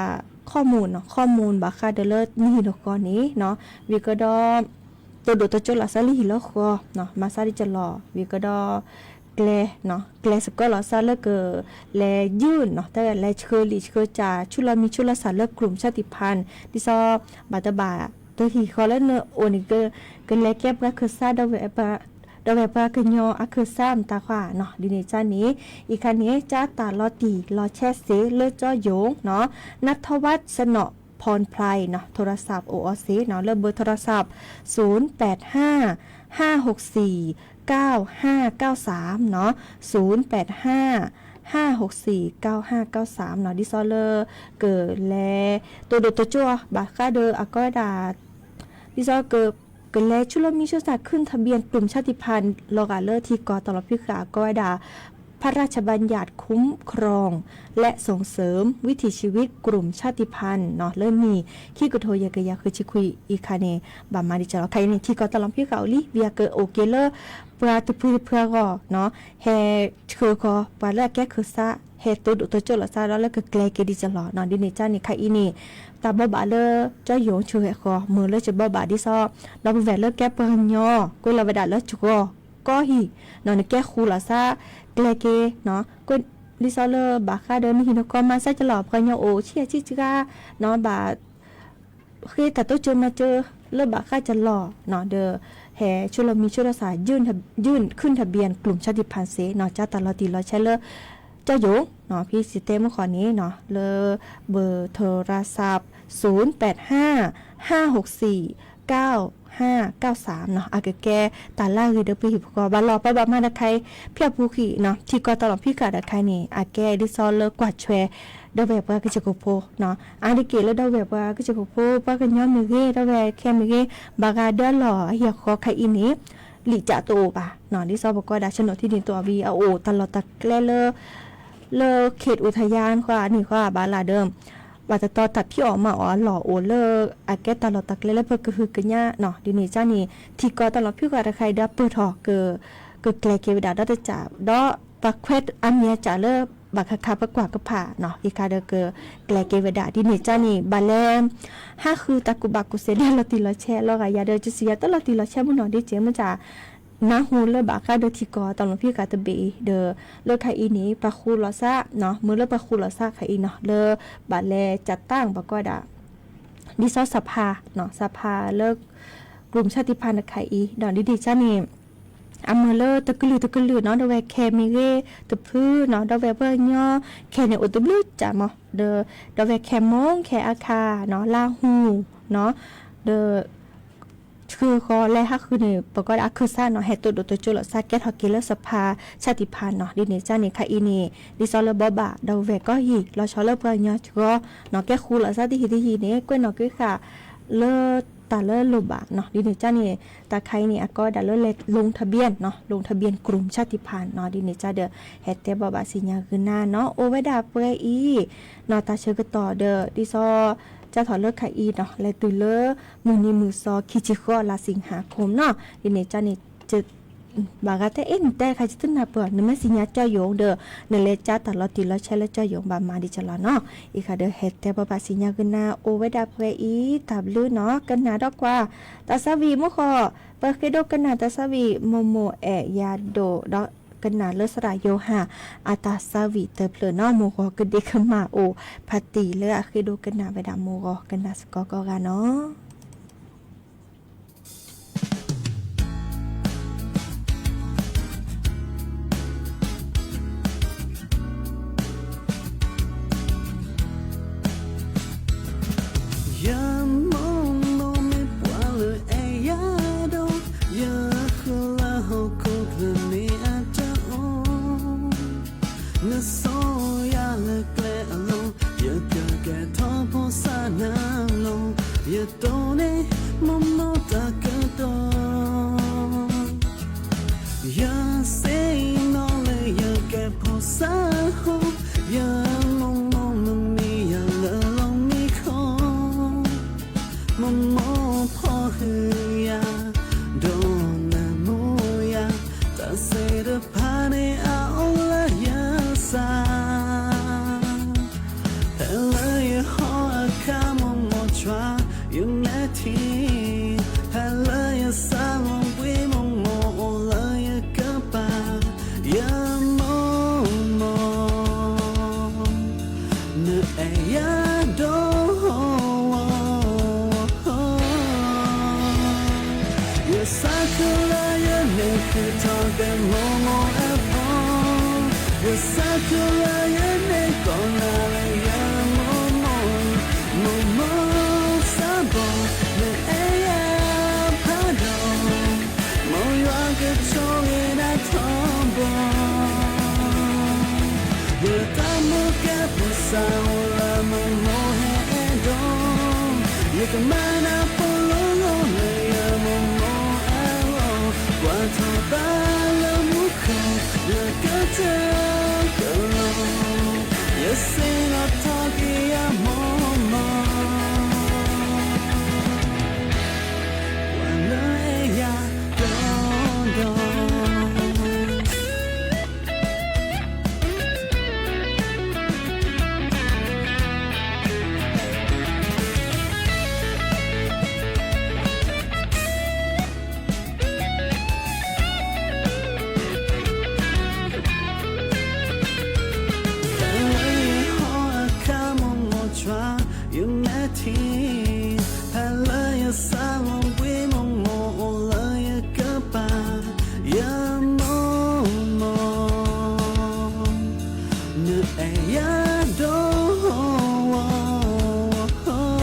ข้อมูล nawˉ, ข้อมูล baˬ hk'a deuˬ leuˉ neˇ hinˉ dawˇ kawˇ nyi nawˉ, viˬ keu dawˇ to doꞈ to coˇ lawꞈ shaˉ liˇ hinˉ lawˇ hk'aw nawˉ, maˇ shaˉ liˇ ca lawˬ, viˬ keu dawˇ kleh nawˉ, kleh suhˍ kawˇ lawꞈ shaˉ leuˉ keu leh yuˇ nawˉ, te leh chi hk'e liꞈ chi hk'e caꞈ chuˇ lawˇ miˇ chuˇ lawˇ shaˍ leuˉ กลุ่มชาติพันธุ์ diˇ sawˉ baˬ te baˬ te hinˉ hk'aw leuˉ ne oˇ nyi keu leh kehˉ pa keu shaˉ dawˇ ve pa keu nyi a keu shaˉ mvuhˇ taˇ hk'aˇ nawˉ. Teˇ nyi caˇ nyi iˉ hk'a nyi caˇ taˍ lawˬ tiˍ lawˬ chehˇ sheˍ leuˉ เจ้าหยง nawˉ, นัทวัฒน์ สนอพรไพร nawˉ, โทรศัพท์ oˇ awˬ sheˍ nawˉ, leuˉ เบอร์โทรศัพท์ ศูนย์แปดห้า ห้าหกสี่ เก้าห้าเก้าสาม nawˉ, ศูนย์แปดห้า ห้าหกสี่ เก้าห้าเก้าสาม nawˉ, diˇ sawˉ leuˉ keu leh to doꞈ to coˇ baˬ hk'a deuˬ a kawˇ daꞈ diˇ sawˉ keu K'ai leh ชลมุรศาสตร์ ขึ้นทะเบียนกลุ่มชาติพันธุ์ law g'a leuˉ ที่กองตลอด พิกา กอแดา พระราชบัญญัติคุ้มครองและส่งเสริมวิถีชีวิตกลุ่มชาติพันธุ์ nawˬ, leuˉ miˬ hkiˆ kuiˬ hto yehˬ k'ai yaꞈ hkui chi hkui i hkanˍ neˬ, baˬ maˍ teˇ caˉ lawˬ hk'a i neˬ ที่กองตลอด พิกา awˬ liˇ ve aꞈ keu oˬ kehˬ leuˉ, peuˬ a tuˬ hpu teˇ hpu g'awˬ nawˬ, heh cheu k'o paˍ leuˉ aꞈ kehˉ hkui shaˆ, heh to doꞈ to coˇ lawˬ shaˆ dawˇ leuˉ keu k'ai kehˬ teˇ caˉ lawˬ nawˬ. Teˇ nyi caˇ neˬ hk'a i neˬ, taˇ bawˆ baˬ leuˉ cawˇ yonˍ cheu hehꞈ k'aw meuˬ leuˉ chi bawˆ baˬ teˇ shawˉ, nawˬ pui vehˬ leuˉ kehˉ pawˆ nyi k'oˆ lawˬ ve daꞈ leuˉ chi g'awˬ kawˇ hiˍ nawˬ, nawˬ kehˉ hk'u lawˬ shaˆ k'ai kehˬ nawˬ. K'oˆ teˇ shawˉ leuˉ baˬ hk'aˇ deuˇ neˇ hiˍ nawˬ k'awꞈ maˇ shaˉ caˇ lawˬ, pawˆ nyi oˬ chiˇ a chiˇ chi g'aˇ nawˬ, baˬ hk'e taˍ toˉ ceuˬ maˇ ceuˬ leuˉ baˬ hk'aˇ caˇ lawˬ nawˬ. Deuꞈ heh ชลมุรศาสตร์ ขึ้นทะเบียนกลุ่มชาติพันธุ์ sheˍ nawˬ, caˇ taˍ lawˬ tiˍ lawˬ chehˇ leuˉ cawˇ yonˍ nawˬ. พี่ Site Mvuhˇ Hk'aw neˬ nawˬ, leuˉ เบอร์โทรศัพท์ ศูนย์แปดห้า ห้าหกสี่ เก้าห้าเก้าสาม nawˬ, aꞈ keu kehˉ taˍ laˇ g'uiˬ deuˇ pui hiˍ hpu k'aw baˬ lawˬ paˇ baˬ maˇ daꞈ hk'a i, พี่ Phu Hkiˆ nawˬ, ที่กองตลอด พิกา daꞈ hk'a i neˬ aꞈ kehˉ teˇ shawˉ leuˉ k'awꞈ chaweh dawˇ ve peuˬ a keu chi k'oˍ hpoˇ nawˬ, aˬ teˇ kehˬ leuˉ dawˇ ve peuˬ a keu chi k'oˍ hpoˇ, pawˆ k'ai nyi miˬ g'eˇ dawˇ ve hkeh miˬ g'eˇ baˬ g'a dawˇ lawˬ a hiˍ hk'aw hk'a i neˬ, liꞈ caꞈ to oˬ baˬ nawˬ. Teˇ shawˉ pawˆ k'awꞈ daꞈ chi nawˬ ที่ดิน to a ve aˬ oˍ taˍ lawˬ taˍ k'ai leh leuˉ, leuˉ เขตอุทยาน hk'aw a neˬ hk'aw a baˬ laˬ deuˇ, baˬ taˍ taw taˍ hpiˇ awˬ ma awˬ a lawˬ oˬ leuˉ aꞈ kehˉ taˍ lawˬ taˍ k'ai leh leuˉ peuˬ keu hui keu nyaˇ nawˬ. Teˇ nyi caˇ neˬ ที่กองตลอด พิกา daꞈ hk'a i deuˇ peuˬ htawˇ keu keu k'ai kehˬ ve daꞈ dawˇ teˇ caꞈ dawˇ, paˍ hkawehˇ aˬ miˍ a caꞈ leuˉ baˬ hk'a hk'a peuˬ k'awꞈ keu hpaꞈ nawˬ, i hkanˍ deuˇ keu k'ai kehˬ ve daꞈ. Teˇ nyi caˇ neˬ baˬ leh haˉ hkui taˍ kuˬ baˬ kuˬ shehˍ dehˇ lawˬ tiˍ lawˬ chehˇ lawˬ g'a yaꞈ deuˇ, chi shiˍ yaꞈ tawˉ lawˬ tiˍ lawˬ chehˇ mvuhˇ nawˬ teˇ ceuˬ mvuhˇ caꞈ naˉ hoˆ leuˉ baˬ hk'aˇ deuˇ ที่กองตลอด พิกา teˇ beˬ deuˇ leuˉ hk'a i neˬ paˍ hk'u lawˬ shaˆ nawˬ, meuˬ leuˉ paˍ hk'u lawˬ shaˆ hk'a i nawˬ, leuˉ baˬ leh caꞈ tanˇ baˬ k'awꞈ daꞈ teˇ shawˉ สภา nawˬ, สภา leuˉ กลุ่มชาติพันธุ์ daꞈ hk'a i nawˬ. Teˇ nyi caˇ neˬ aˬ meuˬ leuˉ teˇ keu luˬ teˇ keu luˬ nawˬ, dawˇ ve hkeh miˬ g'eˇ teˇ hpu nawˬ, dawˇ ve pawˆ nyi hkeh neˬ oˬ teˇ bluˉ caꞈ mawˬ deuˇ, dawˇ ve hkeh mawˇ hkeh a hkaˇ nawˬ, Laˇ huˍ nawˬ, deuˇ cheu k'aw leh haˉ hkui neˬ pawˬ k'awꞈ daꞈ hkui shaˆ nawˬ, heh to doꞈ to coˇ lawˬ shaˆ kehˉ htawˇ kehˬ leuˉ สภา ชาติพันธุ์ nawˬ. Teˇ nyi caˇ neˬ hk'a i neˬ teˇ shawˉ leuˉ bawˆ baˬ dawˇ ve kawˇ hiˍ lawˬ shaw leuˉ pawˆ nyi chi g'awˇ nawˬ, kehˉ hk'u lawˬ shaˆ teˇ hiˍ teˇ hiˍ neˬ k'oˆ nawˬ keu hk'aꞈ leuˉ taˍ leuˉ loˍ baˬ nawˬ. Teˇ nyi caˇ neˬ taˍ hk'a i neˬ aꞈ kawˇ daꞈ leuˉ leh ลงทะเบียน nawˬ, ลงทะเบียนกลุ่มชาติพันธุ์ nawˬ. Teˇ nyi caˇ deuˇ heh teh bawˆ baˬ shiˍ nyi g'uiˬ na nawˬ, oˇ ve daꞈ peuˬ e i nawˬ, taˇ cheu k'oˆ deuˇ teˇ shawˉ caˇ htawˇ leuˉ hk'a i nawˬ, leh tuˬ leuˉ mvuhˇ nyi mvuhˇ shaw hkiˇ chi hk'awꞈ laˇ shiˍ haˍ hkoˍ nawˬ. Teˇ nyi caˇ neˬ baˬ g'a teˇ eˉ nyi teˇ hk'a chi teˇ na peuˬ nawˬ, maˇ shiˍ nyi cawˇ yonˍ deuˇ, nawˬ leh caˇ taˍ lawˬ tiˍ lawˬ chehˇ leuˉ cawˇ yonˍ baˬ maˍ teˇ caˉ lawˬ nawˬ. I hkanˍ deuˇ heh teh pawˆ baˬ shiˍ nyi g'uiˬ na, oˇ ve daꞈ peuˬ e i taˍ leuˉ nawˬ, ka naˬ dawˇ k'o a, taˍ saˉ viꞈ mvuhˇ hk'aw, peuˬ hk'e dawˇ ka naˬ taˍ saˉ viꞈ mvuhˇ mvuhˇ ehˍ yaˇ dawˇ, dawˇ ka naˬ leuˉ saˍ raꞈ yoˬ haˍ, a taˍ saˉ viꞈ teu hpleunˍ nawˬ, mvuhˇ g'awˬ keu deꞈ hk'e maˍ oˬ, hpaˍ tiˍ leuˉ a hk'e dawˇ ka naˬ ve daꞈ mvuhˇ g'awˬ ka naˬ suh kawˇ kawˇ g'a nawˬ. Yaˇ mawˇ mawˇ meh paˍ leuˬ ehˍ yaˇ dawˇ, yaˇ hk'aˇ laˇ hawˉ hk'oˆ leuˬ neˇ a caˇ oˬ. Ngaˬ suh yaˇ leuˬ kleh a lo, yaꞈ kuiˬ kehˬ htawˇ hpawˇ shaˉ naˍ lo, yaꞈ to neˇ mawˇ mawˇ taˍ keu taw. Yaˇ seˉ nawˬ leh yaꞈ kehˬ hpawˇ shaˉ hoˉ, yaˇ mawˇ mawˇ mvuhˇ miˬ yaˇ leuˬ lo miˬ hkawˇ. Mawˇ mawˇ hpawˇ hui yaˇ, dawˇ leh mawˇ yaˇ, taˇ sheˍ deuˇ hpaˇ neˇ a oˇ leuˉ yaˇ shaˍ. Hpehꞈ leuˉ yehˬ hawˉ a hkaˇ mawˇ mawˇ chaweh yehˬ mehˉ htiˇ, hpehꞈ leuˉ yehˬ shaˉ mawˇ puiˉ mawˇ mawˇ oˬ leuˉ yehˬ keuˉ paˍ, yaˇ mawˇ mawˇ meh ehˍ yaˇ dawˇ. Yehˬ shaˉ hkuˇ leh yehˬ neˇ hkui htawˇ tehꞈ mawˇ mawˇ ehˉ hpawˇ, yehˬ shaˉ hkuˇ leh yehˬ neˇ kawꞈ na leh yaˇ mawˇ mawˇ, mawˇ mawˇ shaˉ bawˬ meh ehˍ yaˇ hpaˇ dawˇ, mawˇ yaˇ keu chaw ve naˇ htawˇ bawˬ. Yehˬ taˇ mawˇ kehˉ hpu shaˍ oˬ leh mawˇ mawˇ heh ehˉ dawˇ, yehˬ k'aꞈ maˇ naˆ hpawˇ lonˉ lonˉ leh yaˇ mawˇ mawˇ hkawˇ leh kaˇ caˇ kaꞈ lo, yaꞈ sheh lawˬ htawˇ teˇ yanˇ mawˇ mawˇ, a leuˉ ehˉ yaˇ dawˇ dawˇ. Hk'e leh yehˬ hawˉ a hkaˇ mawˇ mawˇ chaw yawˇ mehˉ htiˇ, hk'e leh yehˬ shaˉ lonˉ ve mawˇ mawˇ oˇ leh yehˬ kanˉ paˍ yaˇ mawˇ mawˇ, nuˇ ehˉ yaˇ dawˇ dawˇ.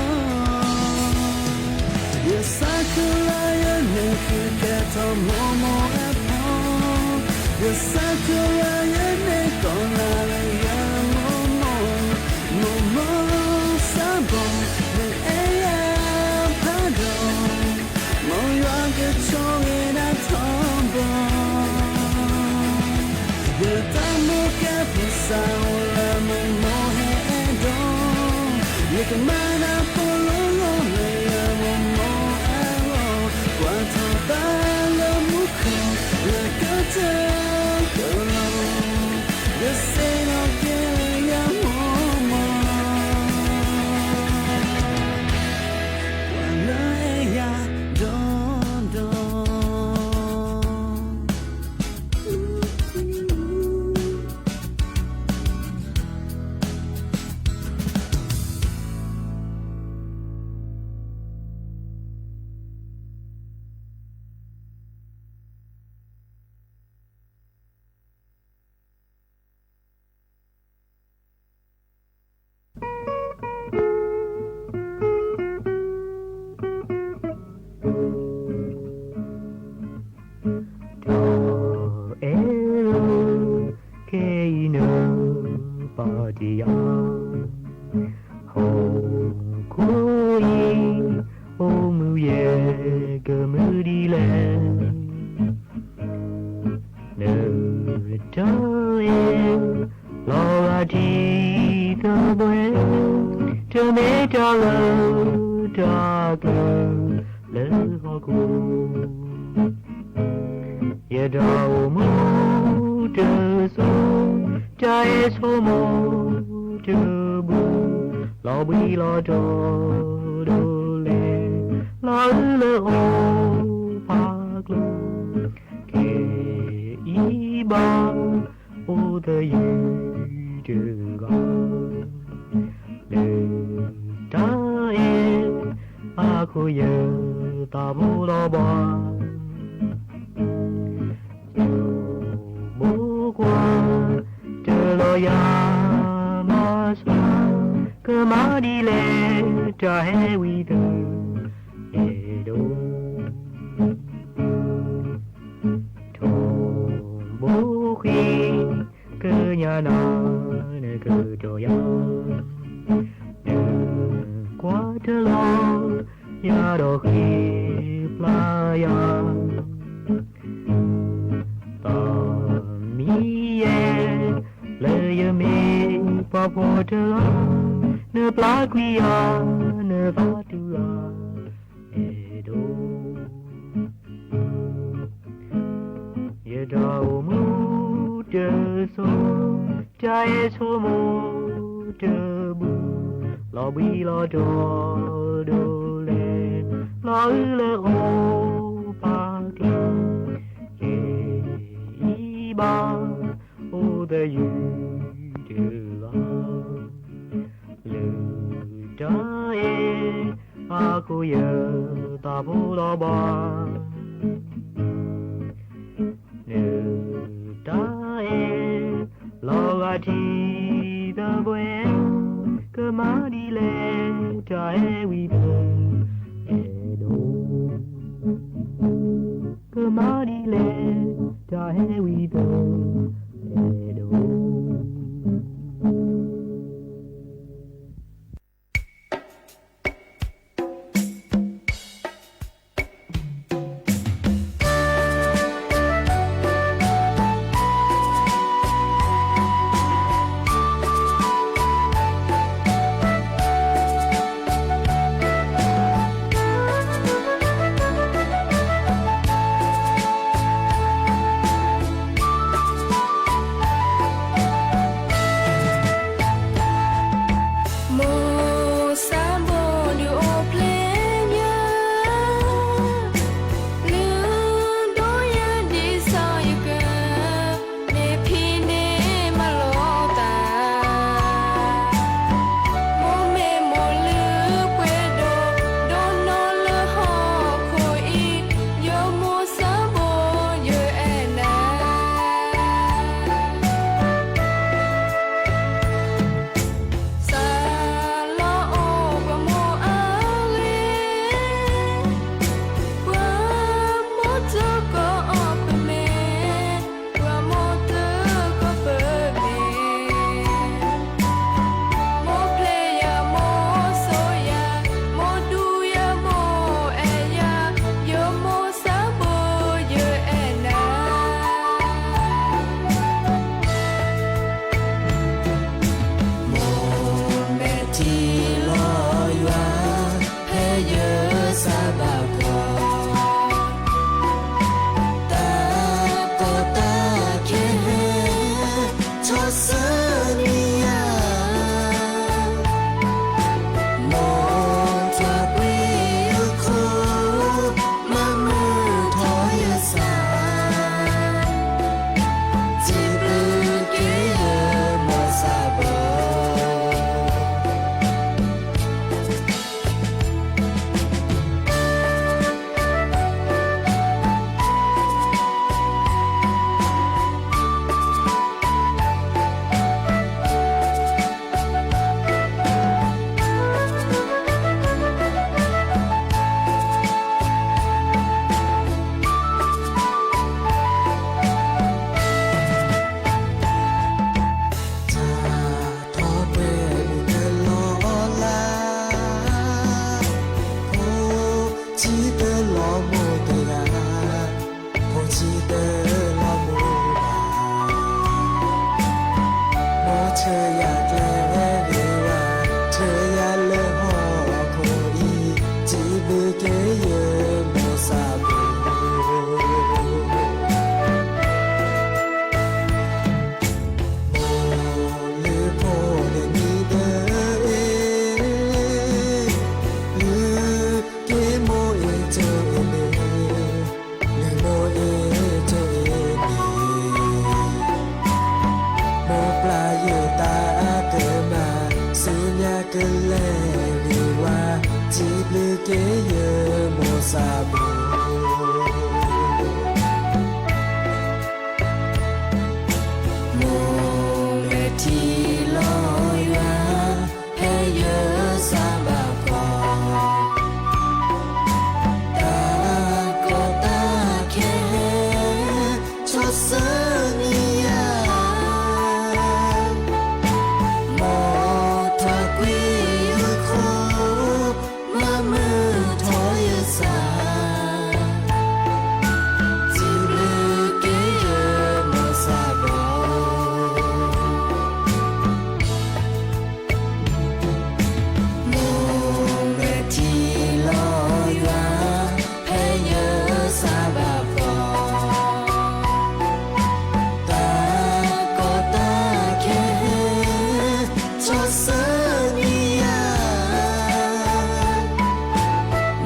Yehˬ shaˉ hkuˇ la yaˇ nehˬ hkuiˉ kehˬ htawˇ mawˇ mawˇ ehˉ hpawˇ, yehˬ shaˉ hkuˇ la yaˇ nehˬ kawꞈ la leh yaˇ mawˇ mawˇ, mawˇ mawˇ shaˉ bawˬ nuˇ ehˉ yaˇ hpaˇ dawˇ, mawˇ yaˇ keu chaw ve naˇ htawˇ bawˬ. Yehˬ taˇ mawˇ kaˇ hpu shaˍ oˬ leh mawˇ mawˇ heh ehˉ dawˇ, yehˬ kaꞈ maˇ naˇ hpawˇ lonˉ lonˉ leh yaˇ mawˇ mawˇ ehˉ lawˬ, kaꞈ htawˇ taˇ leuˉ mvuhˇ hkawˇ leh kaˇ caˇ kaꞈ lo, yaꞈ sheh lawˬ kehˬ leh yaˇ mawˇ mawˇ, a leuˉ ehˉ yaˇ dawˇ dawˇ. Htawˇ ehˉ lo hk'e iˉ nuˇ pa teˇ yanˇ, hawˉ hkuˇ iˉ oˇ meuˇ yehˬ keu meuˇ diˇ leh, nuˇ taˇ ehˉ lawˬ g'a tiˉ tawˇ bawehˇ, teˇ mehˉ taˇ leuˉ taˇ keu leuˉ hawˉ hkuˇ. Yehˬ daꞈ oˬ mvuhˇ teˇ suhˍ, ca ehˉ shawˉ mawˇ teˇ buˬ, lawˬ biˇ lawˬ dawˬ dawˬ leh, lawˬ uiˍ leh oˇ hpaˍ k'lo, kehˬ iˉ baˆ oˇ teˇ yuˬ teˇ g'aˇ, leuˬ taˇ ehˉ a hk'oˆ yehˬ taˍ bvuhˆ lawˬ baˬ. Yawˇ bon k'o, teˇ lawˬ yaˇ maˇ shaˍ, keu maˇ diˇ leh ca hehˉ ve tuˬ, yehˬ dawˇ. Hto bon hk'e keu nyi naˍ, keu cawˬ yaˇ, k'aw teˇ lawˬ yaˇ dawˇ hk'e plaˇ yaˇ. Taˍ miˇ yehˬ leh yehˬ miˇ pa hpaw teˇ g'aˇ, nuˇ plaˇ k'oˆ yaˇ, nuˇ vaˇ tuˬ g'a, yehˬ dawˇ. Yehˬ daꞈ oˬ mvuhˇ teˇ suhˍ, ca ehˉ shawˉ mawˇ teˇ buˬ, lawˬ biˇ lawˬ dawˬ dawˬ leh, lawˬ uiˍ leh oˇ hpaˍ k'lo, kehˬ iˉ baˆ oˇ teˇ yuˬ teˇ g'aˇ, leuˬ taˇ ehˉ a hk'oˆ yehˬ taˍ bvuhˆ lawˬ baˬ. Nuˇ taˇ ehˉ lawˬ g'a tiˉ tawˇ bawehˇ, keu maˇ diˇ leh ca hehˉ ve tuˬ, yehˬ dawˇ. Keu maˇ diˇ leh ca hehˉ ve tuˬ, yehˬ dawˇ. suhˉ nyi yaˇ, mawˬ htaꞈ k'oˆ ve hk'oˆ, maˇ meuˇ htawˇ yehˬ shaˍ, chi beuꞈ kehˉ yehˬ mawˬ shaˍ beuˬ. Htaˇ htawˇ pehˍ ve teˇ lawˇ laˇ, hk'oˆ chi teˇ lawˇ mawˇ teˇ g'aˇ, hk'oˆ chi teˇ lawˇ mawˇ g'aˇ, mawˇ chehˇ yaˇ ceh ve ve laˇ, chehˇ yaˇ leh hawˉ hk'oˆ iˉ, chi beuꞈ kehˉ yehˬ mawˬ shaˍ beuˬ. Mawˬ leuˬ hk'oˆ lehˬ nyi deuˬ e, leuˬ kehˉ mawˇ e cawˬ e le, leuˬ mawˇ e cawˬ e le, mawˇ plaˇ yehˬ taˇ a kehˬ maˇ suh nyaˇ keu leh ve laˇ, chi beuꞈ kehˉ yehˬ mawˬ shaˍ beuˬ. Mawˬ lehˬ hti lawˇ yaˇ hpehꞈ yehˬ shaˍ baˬ hk'aw, taˇ kawˆ taˇ hkehˇ chaw suhˉ nyi yaˇ, mawˬ htaꞈ k'oˆ ve hk'oˆ, maˇ meuˇ htawˇ yehˬ shaˍ, chi beuꞈ kehˉ yehˬ mawˬ shaˍ beuˬ. Mawˬ lehˬ hti lawˇ yaˇ hpehꞈ yehˬ shaˍ baˬ hk'aw, taˇ kawˆ taˇ hkehˇ chaw suhˉ nyi yaˇ,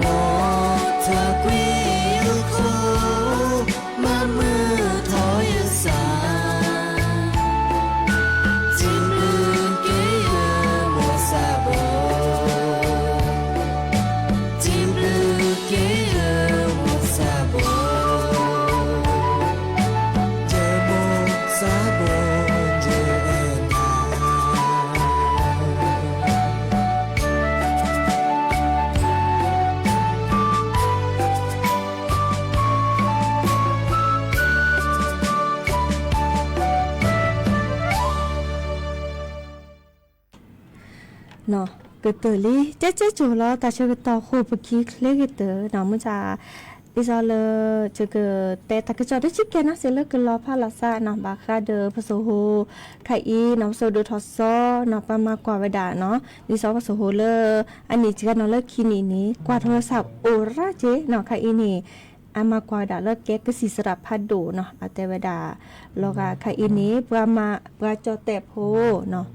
mawˬ htaꞈ k'oˆ ve hk'oˆ, maˇ meuˇ htawˇ yehˬ shaˍ, chi beuꞈ kehˉ yehˬ mawˬ shaˍ beuˬ. Chi beuꞈ kehˉ yehˬ mawˬ shaˍ beuˬ. Yehˬ mawˬ shaˍ beuˬ yehˬ e naˍ. Nawˬ kuiˬ teuˬ liˇ cehˉ cehˉ cawˬ laˇ taˍ chehˇ ve tawˇ hk'oˆ peuˬ hkiˉ hk'lehˇ ve teuˬ nawˬ mvuhˇ caˇ. Teˇ zaw leuˬ chi kuiˬ teh taˍ kuiˬ cawˬ teˇ chiˉ kehˬ naˉ se leuˉ kuiˬ law hpaˇ laꞈ shaˆ nawˬ baˬ hk'a deuˬ hpu suˍ ho hk'a iˉ nawˬ hpu suˍ doꞈ htawꞈ suh nawˬ pa maˇ k'awꞈ ve daꞈ nawˬ. Teˇ zaw hpu suˍ ho leuˉ a niꞈ chi g'aˇ nawˬ leuˉ hki niꞈ niꞈ k'awꞈ htawˇ shaˍ oˍ raˇ ce nawˬ hk'a iˉ niꞈ a maˇ k'awꞈ ve daꞈ leuˉ kehˉ kuiˬ shiˍ saˍ raꞈ hpaˇ doꞈ nawˬ a te ve daꞈ. Lawˬ g'a hk'a iˉ niꞈ pua maˇ pua cawˬ tehꞈ hpoˇ nawˬ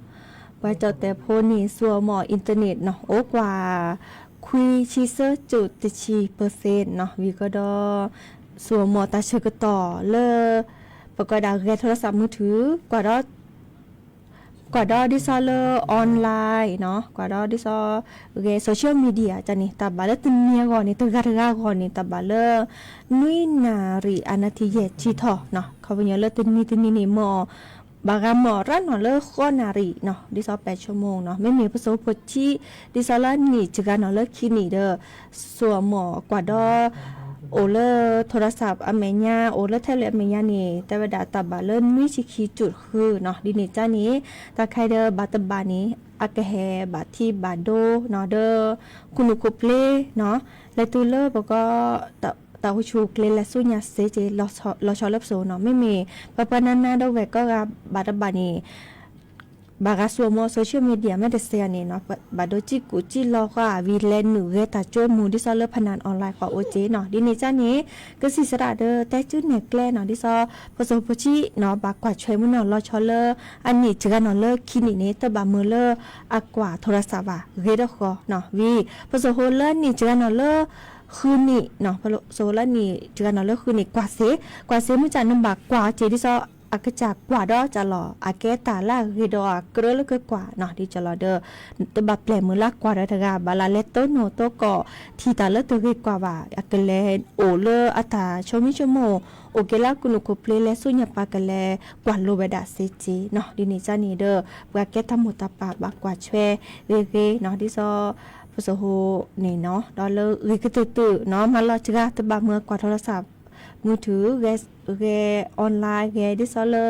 pua cawˬ tehꞈ hpoˇ niꞈ suh awˬ mawˬ internet nawˬ oˉ k'aꞈ hkui chi suhˉ cuˬ teˇ chi percent nawˬ ve k'o dawˇ suh awˬ mawˬ taˍ chehˇ kuiˬ tawˍ leuˉ pa k'awꞈ daꞈ g'eh โทรศัพท์มือถือ k'awꞈ dawˇ teˇ sawˉ leuˉ online nawˬ k'awꞈ dawˇ teˇ sawˉ g'eh social media ca niˬ taˍ baˬ leuˉ teˇ nyi g'awˬ niˬ teˇ g'aˇ teˇ g'aˇ g'awˬ niˬ taˍ baˬ leuˉ nuˇiˉ naˍ riˍ a naˍ tiꞈ yehˬ chi htawˇ nawˬ hk'a ve nyi leuˉ teˇ nyi teˇ nyi niˬ mawˬ baˬ g'a mawˬ raˉ nawˬ leuˉ k'awˇ naˍ riˍ nawˬ teˇ sawˉ pehˍ chaw mawˬ nawˬ mehˆ miˬ hpu suˍ hpu chiˆ teˇ sawˉ laˇ niꞈ chi g'a nawˬ leuˉ hki niꞈ deuˬ suh awˬ mawˬ k'awꞈ dawˇ oˬ leuˉ โทรศัพท์ a mehˍ nyaˇ oˬ leuˉ แท็บเล็ต a mehˍ nyaˇ niˬ te ve daꞈ taˍ baˬ leuˉ nuˇiˉ chi hki cuˬ hui nawˬ diˬ niꞈ caˇ niˬ taˇ hk'ai deuˬ baˬ teˇ baˬ niˬ a kehˬ heh baˬ htiˇ baˬ doˇ nawˬ deuˬ hkuˇ nuꞈ hkuˇ ple nawˬ leh tuˬ leuˉ pa k'awꞈ taˍ hu chu k'le leh suhˉ nyi se ce lawˬ chaw leuˉ hpu suˍ nawˬ mehˆ miˬ pa pa naˇ naˇ dawˇ vehˬ kawˇ g'a baˬ teˇ baˬ niˬ baˬ g'a shu awˬ mawˇ social media maˇ te seh a ne nawˬ, baˬ dawˇ ciˇ kuˬ ciˇ law k'o a ve leh nuˬ g'eh taˍ cawˇ mvuh diˇ sawˉ leuˉ พนันออนไลน์ k'awꞈ oˇ ce nawˬ. Diˇ ne caˇ ne, kuiˬ shiˍ saˍ raꞈ deuˇ teˇ cuˉ nehˬ klehˇ nawˬ diˇ sawˉ, พศ hk'aw chi nawˬ baˬ กวาดแชร์ mvuhˇ naw law chaw leuˉ a niꞈ chi g'a nawˬ leuˉ hki niꞈ ne teˇ baˬ meuˬ leuˉ a กวาดโทรศัพท์ a g'e dawˇ hk'aw nawˬ ve พศ hk'aw leuˉ niꞈ chi g'a nawˬ leuˉ hui niꞈ nawˬ, พศ hk'aw leuˉ niꞈ chi g'a nawˬ leuˉ hui niꞈ กวาดเสร็จ, กวาดเสร็จ mvuhˇ caꞈ นำบัตร กวาด ce diˇ sawˉ a keu caꞈ กวาด dawˇ caꞈ lawˬ a kehˉ taˍ laˇ g'e dawˇ a keu leuˉ keu กวาด nawˬ diˇ caꞈ lawˬ deuˇ teˇ baˬ plehˬ meuˬ laˇ กวาด dawˇ htaꞈ g'a baˬ la leh tawˇ nawˬ tawˇ kawꞈ hti taˍ leuˉ te g'e กวาด baˬ a keu leh oˍ leuˉ a taˍ chaw miˇ chaw moˇ oˬ kehˬ laˇ kuˬ nuˬ kuˬ ple leh suhˉ nyi pa keu leh กวาด lo ve daꞈ se ce nawˬ. Diˇ ne caˇ ne deuˇ peuˬ a kehˉ taˇ mawˬ taˍ paˍ baˬ กวาด chaweh g'e g'e nawˬ diˇ sawˉ, พศ hk'aw ne nawˬ dawˇ leuˉ g'e keu te tuˬ nawˬ maˇ lawˬ chi g'a teˇ baˬ meuˬ a กวาด โทรศัพท์ มือถือ g'e online g'e diˇ sawˉ leuˉ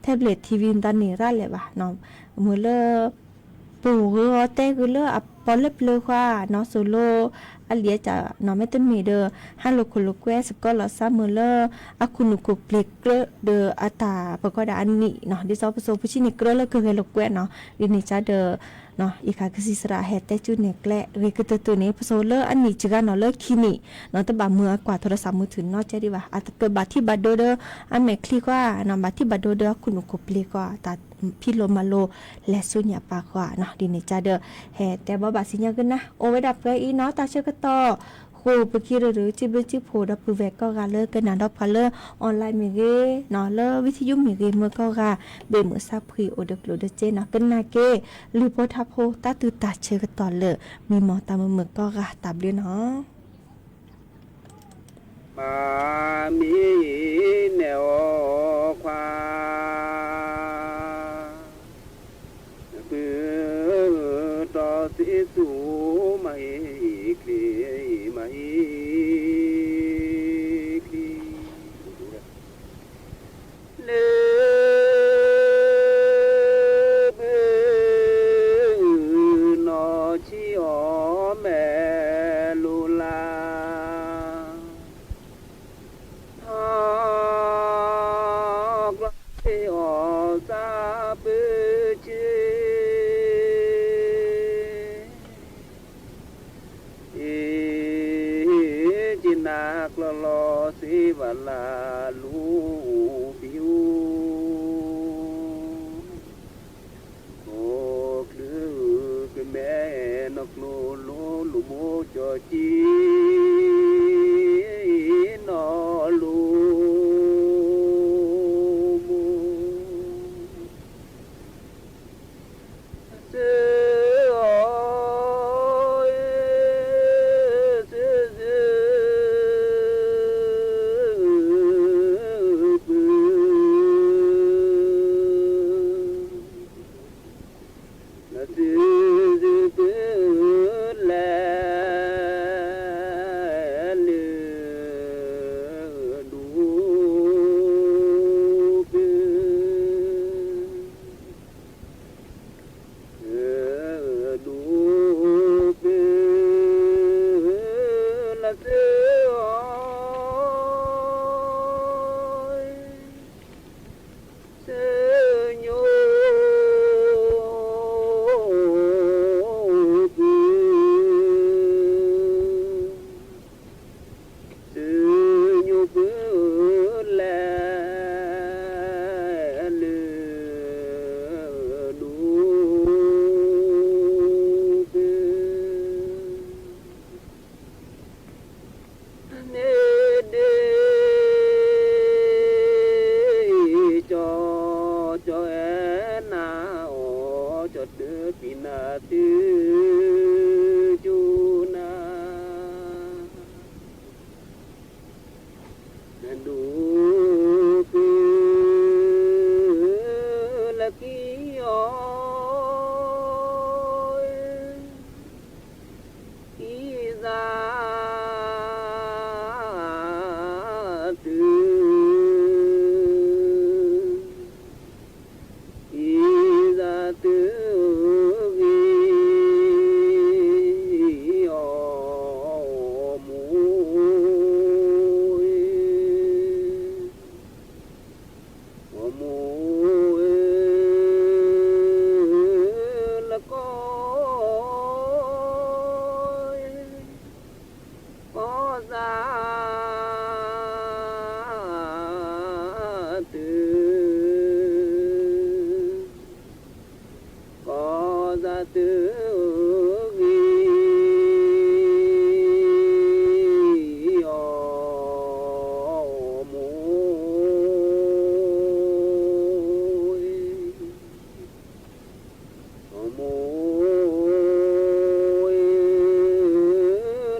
แท็บเล็ต ทีวี taˇ ne raˇ leh baˬ nawˬ, meuˬ leuˉ poˬ g'eu aw tehˇ g'eu leuˉ a paw leuˉ pleuˬ hk'aw nawˬ suhˍ lo a liꞈ a caꞈ nawˬ mehˆ teˇ meˍ deuˇ haˉ lo hk'oꞈ lo kawehˉ suhˍ kawˆ lawˬ shaˉ meuˬ leuˉ a kuˬ nuˬ kuˬ ple keu deuˇ a taˍ peuˬ kawˇ daꞈ a niꞈ nawˬ diˇ sawˉ พศ hpu chi ne keu leuˉ keu g'e lo kawehˉ nawˬ. Diˇ ne caˇ deuˇ nawˬ, iˉ hk'aˬ kuiˬ shiˍ saˍ raꞈ heh teˇ cuˉ nehˬ klehˇ g'e keu te tuˬ ne พศ leuˉ a niꞈ chi g'a nawˬ leuˉ hki niꞈ nawˬ teˇ baˬ meuˬ a กวาด โทรศัพท์ มือถือ nawˬ ceh diˇ baˬ a keu baˬ htiˇ baˬ deuˇ deuˇ a mehˍ hk'liˇ hk'aw nawˬ baˬ htiˇ baˬ deuˇ deuˇ a kuˬ nuˬ kuˬ ple k'o a taˍ hpiˇ lo maˇ lo leh suhˉ nyi pa k'o a nawˬ. Diˇ ne caˇ deuˇ heh teˇ baˬ baˬ shiˍ nyi g'euˆ naˉ oˇ ve daꞈ peuˬ iˉ nawˉ taˇ chehˇ keu tawˇ k'o peuˬ hkiˇ reuˬ reuˬ ciˇ beuˇ ciˇ hpoˍ dawˇ pui vehˬ kawˇ g'a leuˉ keu naˬ dawˇ hpaˇ leuˉ online miˬ g'e nawˬ leuˉ วิทยุ miˬ g'e meuˬ kawˇ g'a beˬ meuꞈ shaˉ hpu oˬ deuˬ loꞈ deuˬ ce nawˬ keu naˬ keu luˬ hpoˇ htaˇ hpoˇ taˇ tuˬ taˇ chehˇ keu tawˇ leuˬ miˬ mawˬ taˇ meuˬ meuˬ kawˇ g'a taˍ bleuˇ nawˬ. Maˍ miˇ nehˬ awˬ hk'aˇ, puiˉ tawˇ teˇ tuˬ maˇ heˆ hk'e, maˇ heˆ hk'e. Leuˉ buiˇ nawˬ chi awˬ mehˍ lo laˇ, ha k'aw teˇ awˬ shaˉ puiˉ ce, e, ce naˍ k'aw lawˬ sheˍ vaꞈ laˬ lo piˇ oˬ. K'awꞈ hkui keu mehˍ nawˬ hk'aw lo loꞈ moˇ cawˬ ce nawˬ lo moˇ. Suh nyu puiˉ leh leuˉ duˇ puiˉ, neˇ deˇ cawˬ cawˬ ehˉ naˍ awˬ cawˬ teˇ piˇ naˍ teˇ cuˇ naˍ. Duˇ puiˉ leh kiˇ awˬ, iˉ zaˇ tuˬ, iˉ zaˇ tuˬ g'e awˬ moˍ, awˬ moˍ teˇ g'aˇ awˬ moˍ e, awˬ moˍ e,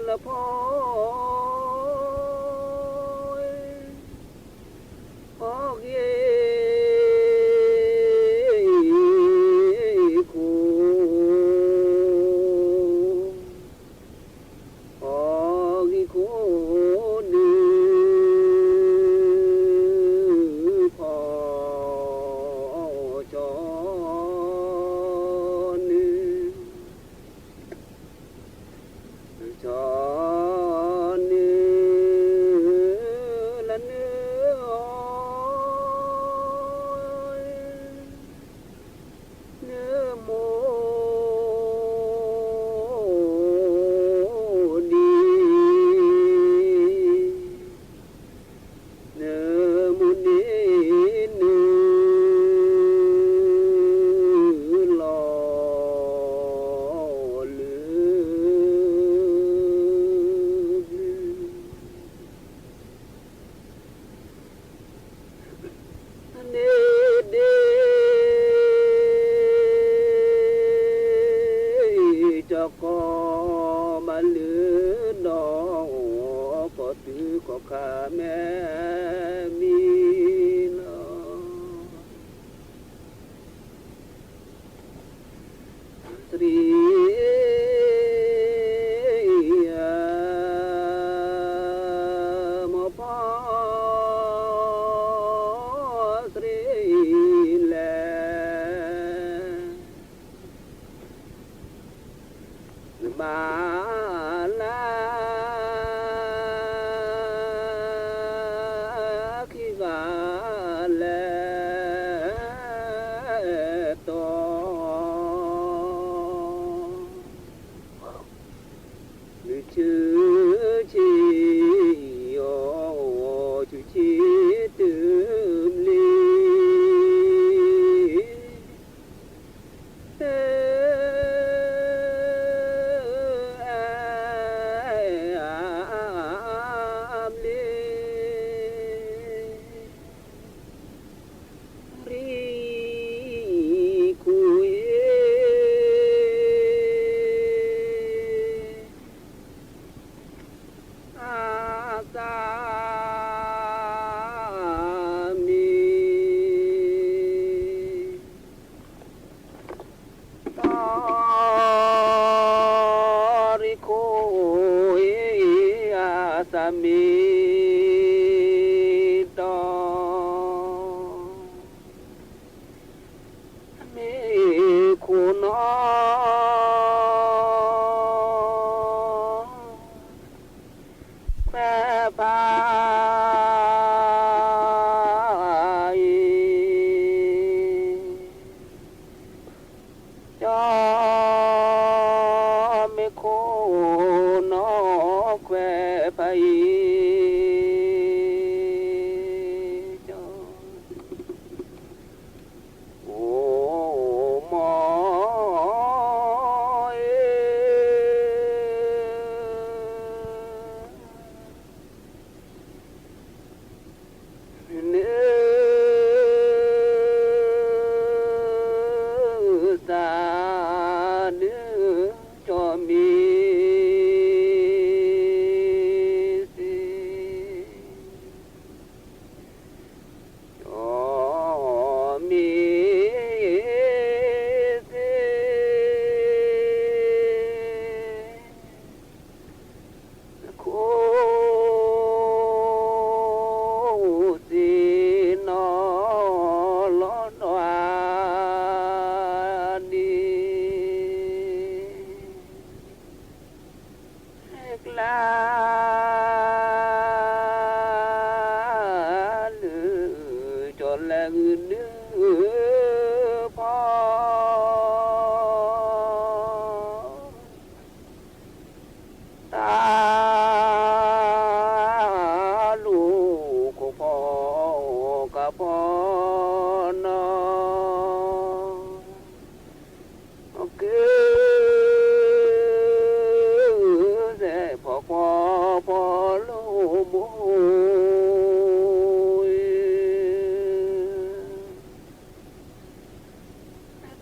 laˇ hpawˇ e, awˬ g'aˇ e k'o, awˬ g'aˇ e k'o, nuˇ hpawˇ cawˬ nuˇ, cawˬ nuˇ laˇ nuˇ, nuˇ moˍ ni, nuˇ moˍ ni, nuˇ lawˬ leuˉ. Neˇ deˇ cawˬ k'awꞈ maˇ leuˉ nawˬ, k'awꞈ tuˬ k'awꞈ hk'a mehˍ miˇ laˇ. Saˍriˆ mawˇ hpawˇ saˍriˆ lehˬ, maˍ laˇ hkiˇ g'a leh taw, nuˇ cuˇ chi awˬ cuˇ chi tuˬ le. Riˆ kuˬ e, a saˍ miˍ taw, riˆ kuˬ e a saˍ miˍ taw, miˬ hkuˇ nawˉ hkawehˇ hpaˇ e, cawˬ miˬ hkuˇ nawˉ hkawehˇ hpaˇ e, cawˬ oˬ mawˇ e. Nuˇ saˍ nuˇ cawˬ miˬ suhˍ, cawˬ miˬ suhˍ. Hkuˇ suhˍ nawˉ lawˉ nawˉ a ni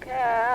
Yaˇ